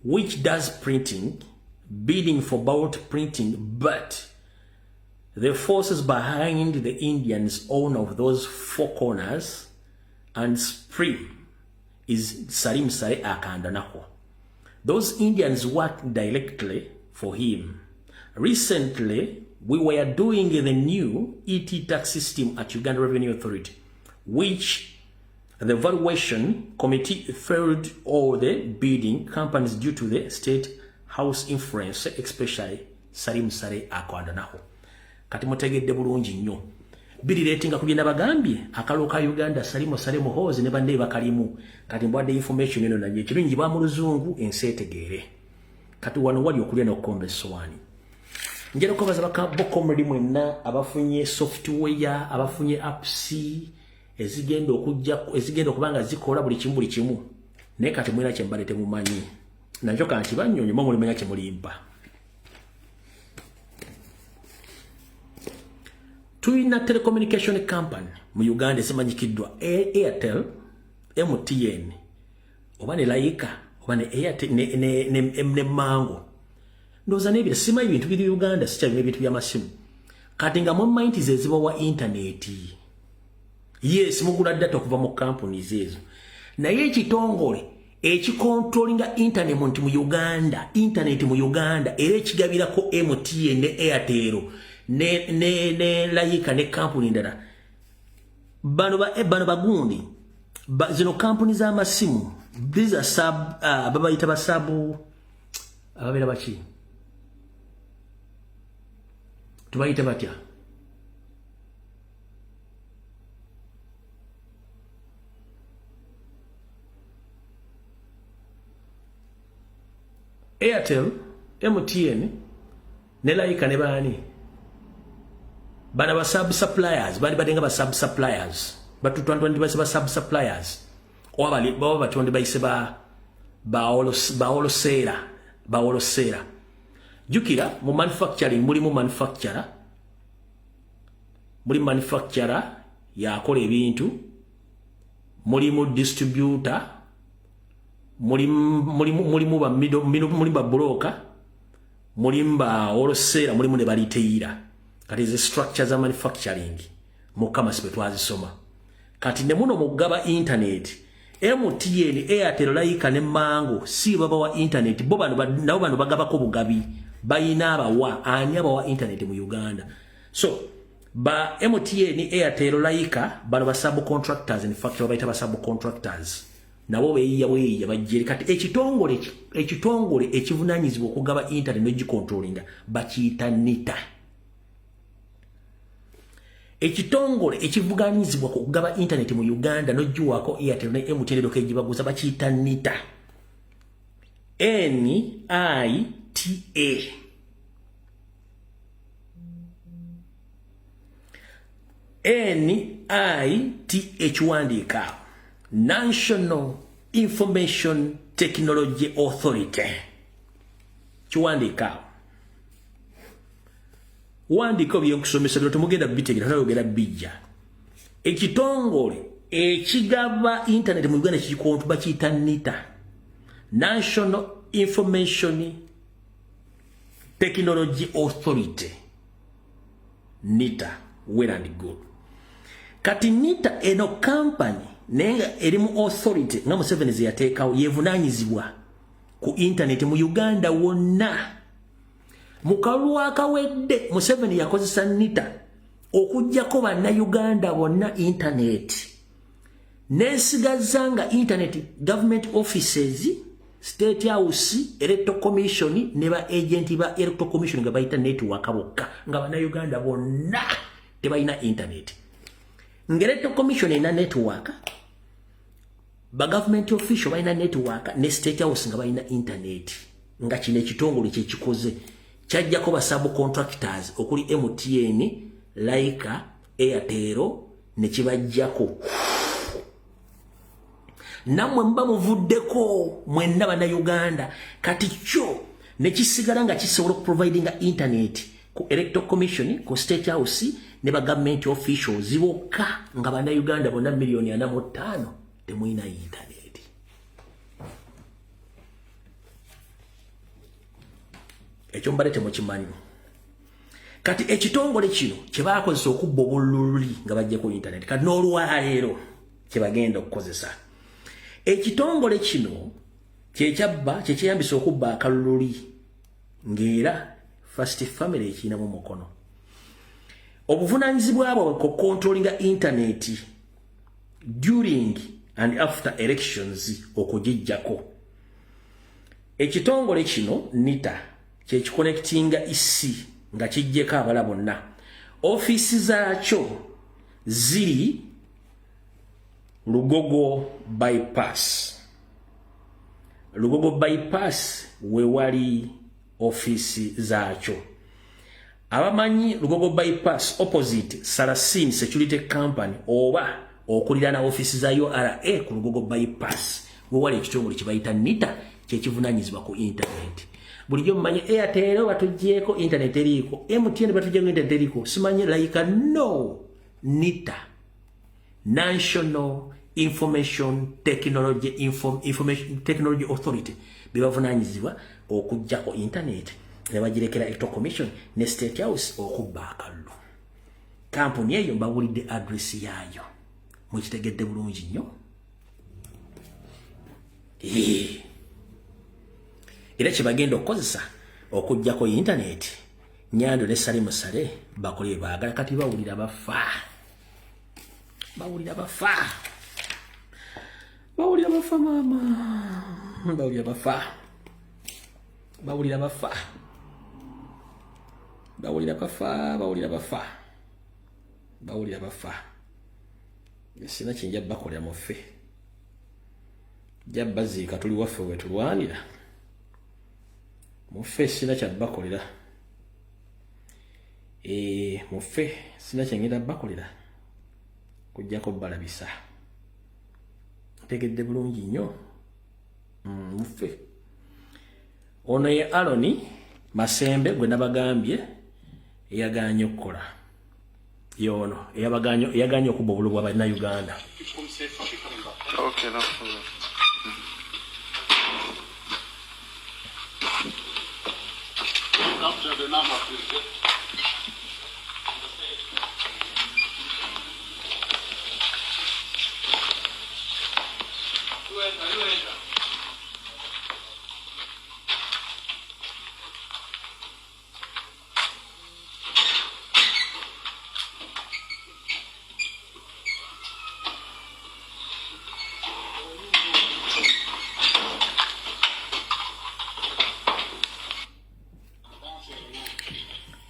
which does printing, bidding for ballot printing, but the forces behind the Indians own of those Four Corners and Supreme is Salim Saleh Akandwanaho. Those Indians work directly for him. Recently, we were doing the new ET tax system at Uganda Revenue Authority, which the valuation committee failed all the bidding companies due to the state house influence, especially Salim Saleh Akandwanaho. Kati mutegedde bulungi nnyo. Biriretinga ku bye nabagambye akalo ka Uganda Salim Saleh Muhoozi ne banne bakalimu. Kati mbwadde information eno naye ekirungi ba mu luzungu ensi etegeere. Kati wano wali okulya n'okukomba essowaani. Njagala okwebaza bakabokomuli mwenna abafunye software, abafunye apps ezigenda okujja, ezigenda okuba nga zikola buli kimu buli kimu. Naye kati mwena kye mbadde temumanyi. Nakyo kanti bannyonnyo mwe mulimanya kye mulimpa. Tulina telecommunication company mu Uganda ezimanyikiddwa Airtel, MTN, oba ne Laika, oba ne Airtel, ne Mango. Ndowooza n'ebyo simanyi bintu biri Uganda, sikyalina ebintu by'amasimu. Kati nga mumanyi nti ze zibawa intaneti. Yes, mugula data okuva mu companies ezo. Naye ekitongole ekikontrolinga internet mu Uganda, internet mu Uganda era ekigabirako MTN ne Airtel ne Laika ne kampuni ndala. Bano bagundi zino kampuni z'amasimu, these are sub babayita ba sub ababeera baki tubayita batya? Airtel, MTN ne Laika ne baani bana ba sub suppliers, bali badenga ba sub suppliers, batutwandwa ba sub suppliers oba bali baba batonde bayise ba wholesale. Jukira mu manufacturing mulimu manufacturer, muli manufacturer yakola ebintu, mulimu distributor, mulimu ba middle, mulimu ba broker, mulimu ba wholesale, mulimu ne baliteira. Kati ze structure za manufacturing mukama sibe twazisoma. Kati ne muno mugaba internet, MTN, Airtel, Laika ne Mango si baba wa internet, bo bano nabo bano bagabako bugabi, bayina abawa ani abawa internet mu Uganda. So ba MTN, Airtel, Laika bano ba subcontractors, in fact babayita ba subcontractors, nabo beeyiya bweyiya bajjere. Kati ekitongole ekivunaanyizibwa okugaba internet n'ogicontrollinga bakiyita NITA. Ekitongole ekivuganyizibwa okugaba internet mu Uganda n'ogiwaako Airtel ne MTN dokegibaguza bakiyita NITA. NITA. NITA ekiwandiika National Information Technology Authority. Kiwandiika. Wandika byenkusomesa bino temugenda bitegera nayogera bijja. Ekitongole ekigaba internet mu Uganda kikontu bakiyita NITA. National Information Technology Authority. NITA, well and good. Kati NITA eno company naye eri mu authority nga Museveni ze yateekawo yevunaanyizibwa ku internet mu Uganda wonna. Mu kalulu akawedde Museveni yakozesa NITA okuggyako bannayuganda bonna internet, n'esigaza nga internet government offices, State House, Electoral Commission ne ba agent ba Electoral Commission nga bayita network bokka, nga bannayuganda bonna tebalina internet. Nga Electoral Commission erina network, ba government official balina network, ne State House nga balina internet, nga kino ekitongole kyekikoze kyajjako ba subcontractors okuli MTN, Lyca, Airtel ne kibajjako. Nammwe muba muvuddeko mwenna bannayuganda. Kati kyo ne kisigala nga kisobola okuprovidinga internet ku Electoral Commission, ku State House ne ba government officials bokka, nga bannayuganda bonna 45 million temulina internet. Ekyo mbadde temukimanyi. Kati ekitongole kino kyebakozesa okubba obulululi nga bajjako internet, kati n'olwaleero kyebagenda okukozesa. Ekitongole kino kyekyabba, kyekyeyambisa okubba akalululi, ng'era First Family ekirinamu omukono. Obuvunaanyizibwa bwabwe ku controllinga internet during and after elections okugijjako. Ekitongole kino NITA kyekiconnectinga EC nga kijjeko abala bonna. Ofiisi zaakyo ziri Lugogo Bypass. Lugogo Bypass wewali ofiisi zaakyo. Abamanyi Lugogo Bypass, opposite Sarasin Security Company oba okuliraana ofiisi za URA ku Lugogo Bypass, wewali ekitongole kyebayita NITA, kyekivunanyizibwa ku internet. Bulijjo mumanyi Airtel batuggyeko internet eriiko, MTN batuggyeko internet eriiko, simanyi Lyca. No, NITA, National Information Technology, Information Technology Authority, bebavunanyizibwa okugjako internet ne bagirekera Electoral Commission ne State House okubba akalulu. Kampuni eyo mbawulidde address yaayo, mukitegedde bulungi nnyo. Era kyebagenda okukozesa okugjako internet, Nyando ne Salimu Sale bakole baagala. Kati bawulira bafa, bawulira bafa, bawulira bafa, maama, bawulira bafa, bawulira bafa, bawulira bafa, bawulira bafa, bawulira bafa. Sina kinja bakolera muffe, jja baziika, tuli waffe wetulwanira muffe. Sina kyabbakolera muffe, sina kyengenda bakolera kujjako balabisa. Ntegedde bulungi nnyo. Muffe ono ye Aloni Masembe gwe nabagambye eyaganye okukola, yono eyaganye okubba obululu bwa bannayuganda. Okay, no problem. Capture the number, please. You enter, you enter.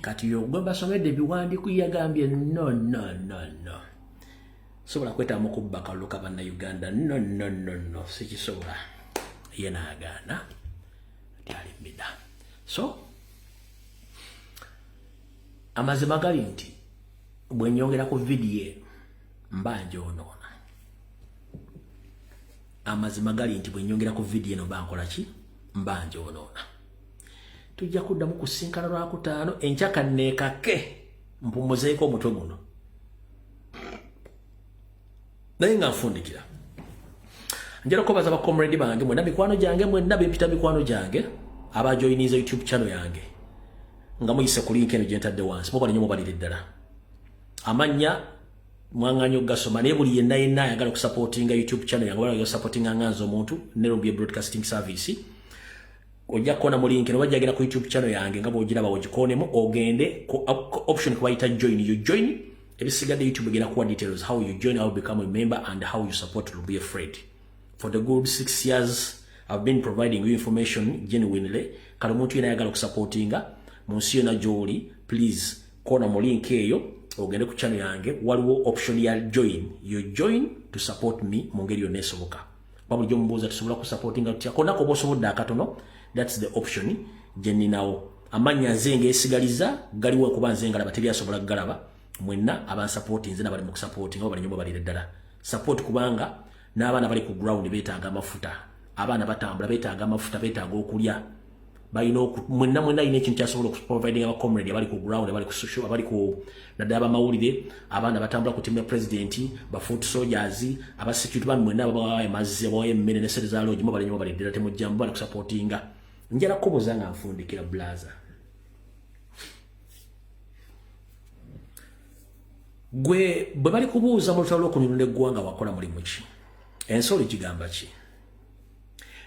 Kati gwe basomedde ebiwandiiko, yagambye, "No, no, no, no, sobola kwetaamu kubba kalulu ka bannayuganda. No, no, no, no, sikisobola." Ye naagaana nti ali mbida. So amazima gali nti bwe nyongera ku vidiyo eno mba njoonoona. Amazima gali nti bwe nyongera ku vidiyo eno mba nkola ki? Mba njoonoona. Tujja kuddamu kusinkana Lwakutaano enkya. Kanneekake mpumuzeeko omutwe guno, naye nga nfundikira njala okubaza bacomrade bange mwenna, mikwano gyange mwenna bempita mikwano gyange, abajoyiniza YouTube channel yange nga muyise ku link eno gyentadde wansi. Mubali nnyo, mubalire ddala. Amannya mwaŋŋanya okugasoma, naye buli yenna yenna ayagala okusupportinga YouTube channel yange oba supportinga nga nze omuntu Nerumbi Broadcasting Service, ojja kukona mu link eno, bajja genda ku YouTube channel yange nga bw'ogiraba, ogikonemu, ogende ku option kubayita join. You join, ebisigadde YouTube egenda kuwa details how you join, how you become a member and how you support Ruby Fred. For the good 6 years I've been providing you information genuinely. Kale omuntu yena ayagala okusupportinga mu nsi yonna gy'oli, please kona mu link eyo ogende ku channel yange, waliwo option ya join. You join to support me mu ngeri yonna esoboka. Bulijjo mubuuza tusobola kusupportinga tutya? Konna koba osobodde akatono, that's the option gye nninawo. Amannya nze ngeesigaliza galiwo kuba nze ngalaba, tebyasobola kugalaba. Mwenna abansupportinze nabali mu kusupportinga oba balinyo balire ddala support, kubanga n'abaana bali ku ground beetaaga amafuta, abaana batambula beetaaga amafuta, beetaaga okulya, balina mwenna mwenna alina ekintu kyasobola okuproviding aba comrade abali ku ground, abali ku social, abali ku naddala abamawulire, abaana batambula ku timu ya president, ba foot soldiers, aba security bami, mwenna ababawayo amazzi, abawayo emmere ne sente za lodge, mu balinyo bali ddala temujjamu bali kusupportinga. Njala kubuuza nga nfundikira, blaza, gwe bwe bali kubuuza mu lutalo lw'okununula eggwanga wakola mulimu ki? Ensi oligigamba ki?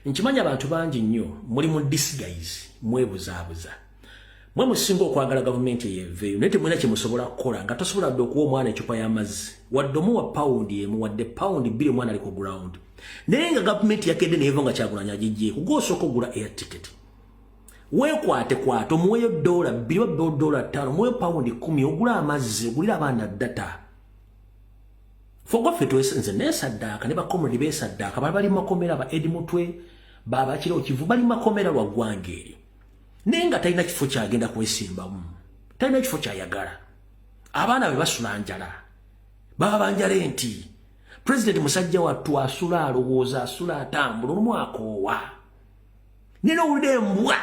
Nkimanyi abantu bangi nnyo muli mu disguise, mwebuzaabuza. Mwe musinga okwagala gavumenti eyeveeyo, naye temulina kye musobola kukola, nga tosobola dde okuwa omwana ecupa y'amazzi, wadde omuwa pawundi emu, wadde pawundi 2, omwana ali ku ground. Naye nga gavumenti yakedde neeva nga Kyagulanyi agiggyeko, gw'osooka ogula air ticket, weekwate kwate omuweyo $2 oba $5, omuweyo pawundi 10, ogula amazzi, ogulire abaana data. Fogwaffe nze neesaddaaka ne bacomrade beesaddaaka, bali bali makomera, ba Edi Mutwe, babakirawo kivu, bali makomera lwa ggwanga eryo, naye nga talina kifo kyagenda kwesimbamu, talina kifo kyayagala. Abaana be basula njala, baba banjala enti president musajja wattu asula alowooza, asula atambula, olumu akoowa. Nina owulira embwa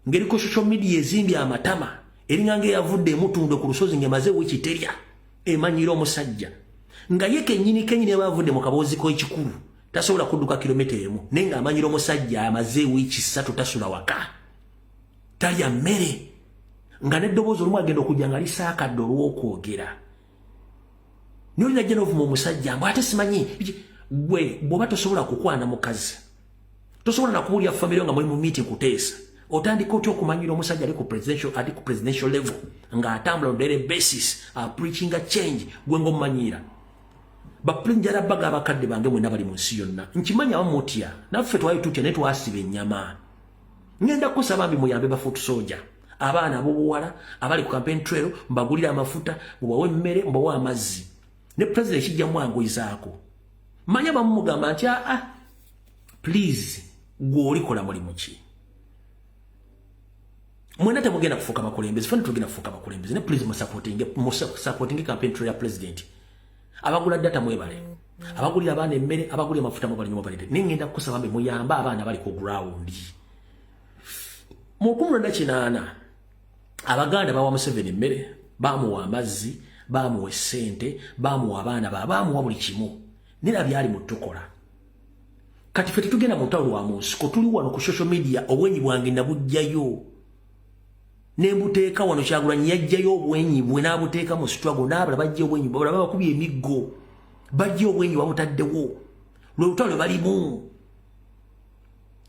ng'eriko social media ezimbye amatama, eringa ng'eyavudde emutundwe ku lusozi ng'emaze wiiki terya, emanyira omusajja nga ye kennyini kennyini aba avudde mu kaboozi k'ekikulu tasobola kudduka kilomita 1, naye ng'amanyira omusajja amaze wiiki 3 tasula waka, talya mmere, nga n'eddoboozi olumu agenda okujja nga lisaakadde olw'okwogera. Naye olinajja n'ovuma omusajja mbu ate simanyi gwe bw'oba tosobola kukwana mukazi, tosobola nakubuulira famire nga muli mu meeting kuteesa, otandika otya okumanyira omusajja ali ku presidential level ng'atambula on daily basis preaching a change, gwe ng'omumanyiira? Bapulinjala baga abakadde bange mwenna bali mu nsi yonna, nkimanyi abamu mutya, naffe twali tutya, naye twasiba ennyama. Ngenda kusaba mbi muyambe ba foot soldier, abaana ab'obuwala abali ku campaign trail, mbagulire amafuta, mubawe emmere, mubawe amazzi, ne president kijja mwanguyizaako. Manya bamu mugamba nti aa, please, gwe olikola mulimu ki? Mwena temugenda kufuuka bakulembeze, fena tugenda kufuuka bakulembeze, ne please musupportinge campaign trail ya president. Abagula data mwebale, abagulira abaana emmere, abagulira amafuta mwebale, mwebalire. Naye ngenda kukusaba mbe muyambe abaana bali ku ground. Mu 1980 Abaganda bawa Museveni emmere, bamuwa amazzi, bamuwa essente, bamuwa abaana ba, bamuwa buli kimu, nera byali mu tukola. Kati ffe tetugenda mu lutalo lwa mu nsiko, tuli wano ku social media. Obwenyi bwange nabugjayo ne mbuteeka wano. Kyagulanyi yajjayo obwenyi bwe n'abuteeka mu struggle, n'abala bajja obwenyi bwe, bakubye emiggo, bajja obwenyi babutaddewo lwe lutalo lwe balimu.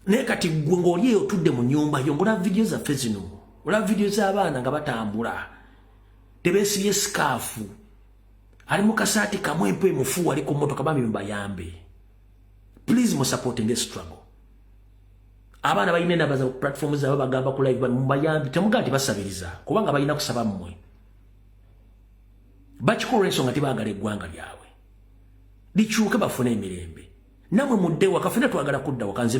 Naye kati gwe ng'oli eyo otudde mu nnyumba yo, ng'olaba vidiyo zaffe zino, olaba vidiyo z'abaana nga batambula tebeesibye sikaafu, ali mu kasaati kamu empo emufu, ali ku mmotoka. Bambi mubayambe, please musupporting struggle. Abaana balina enamba za platform zaabwe, bagamba ku live, mubayambe. Temugaa nti basabiriza, kubanga balina kusaba mmwe. Bakikola ensonga tibaagala eggwanga lyabwe likyuke, bafune emirembe. Namwe mudde waka, fena twagala kudda waka. Nze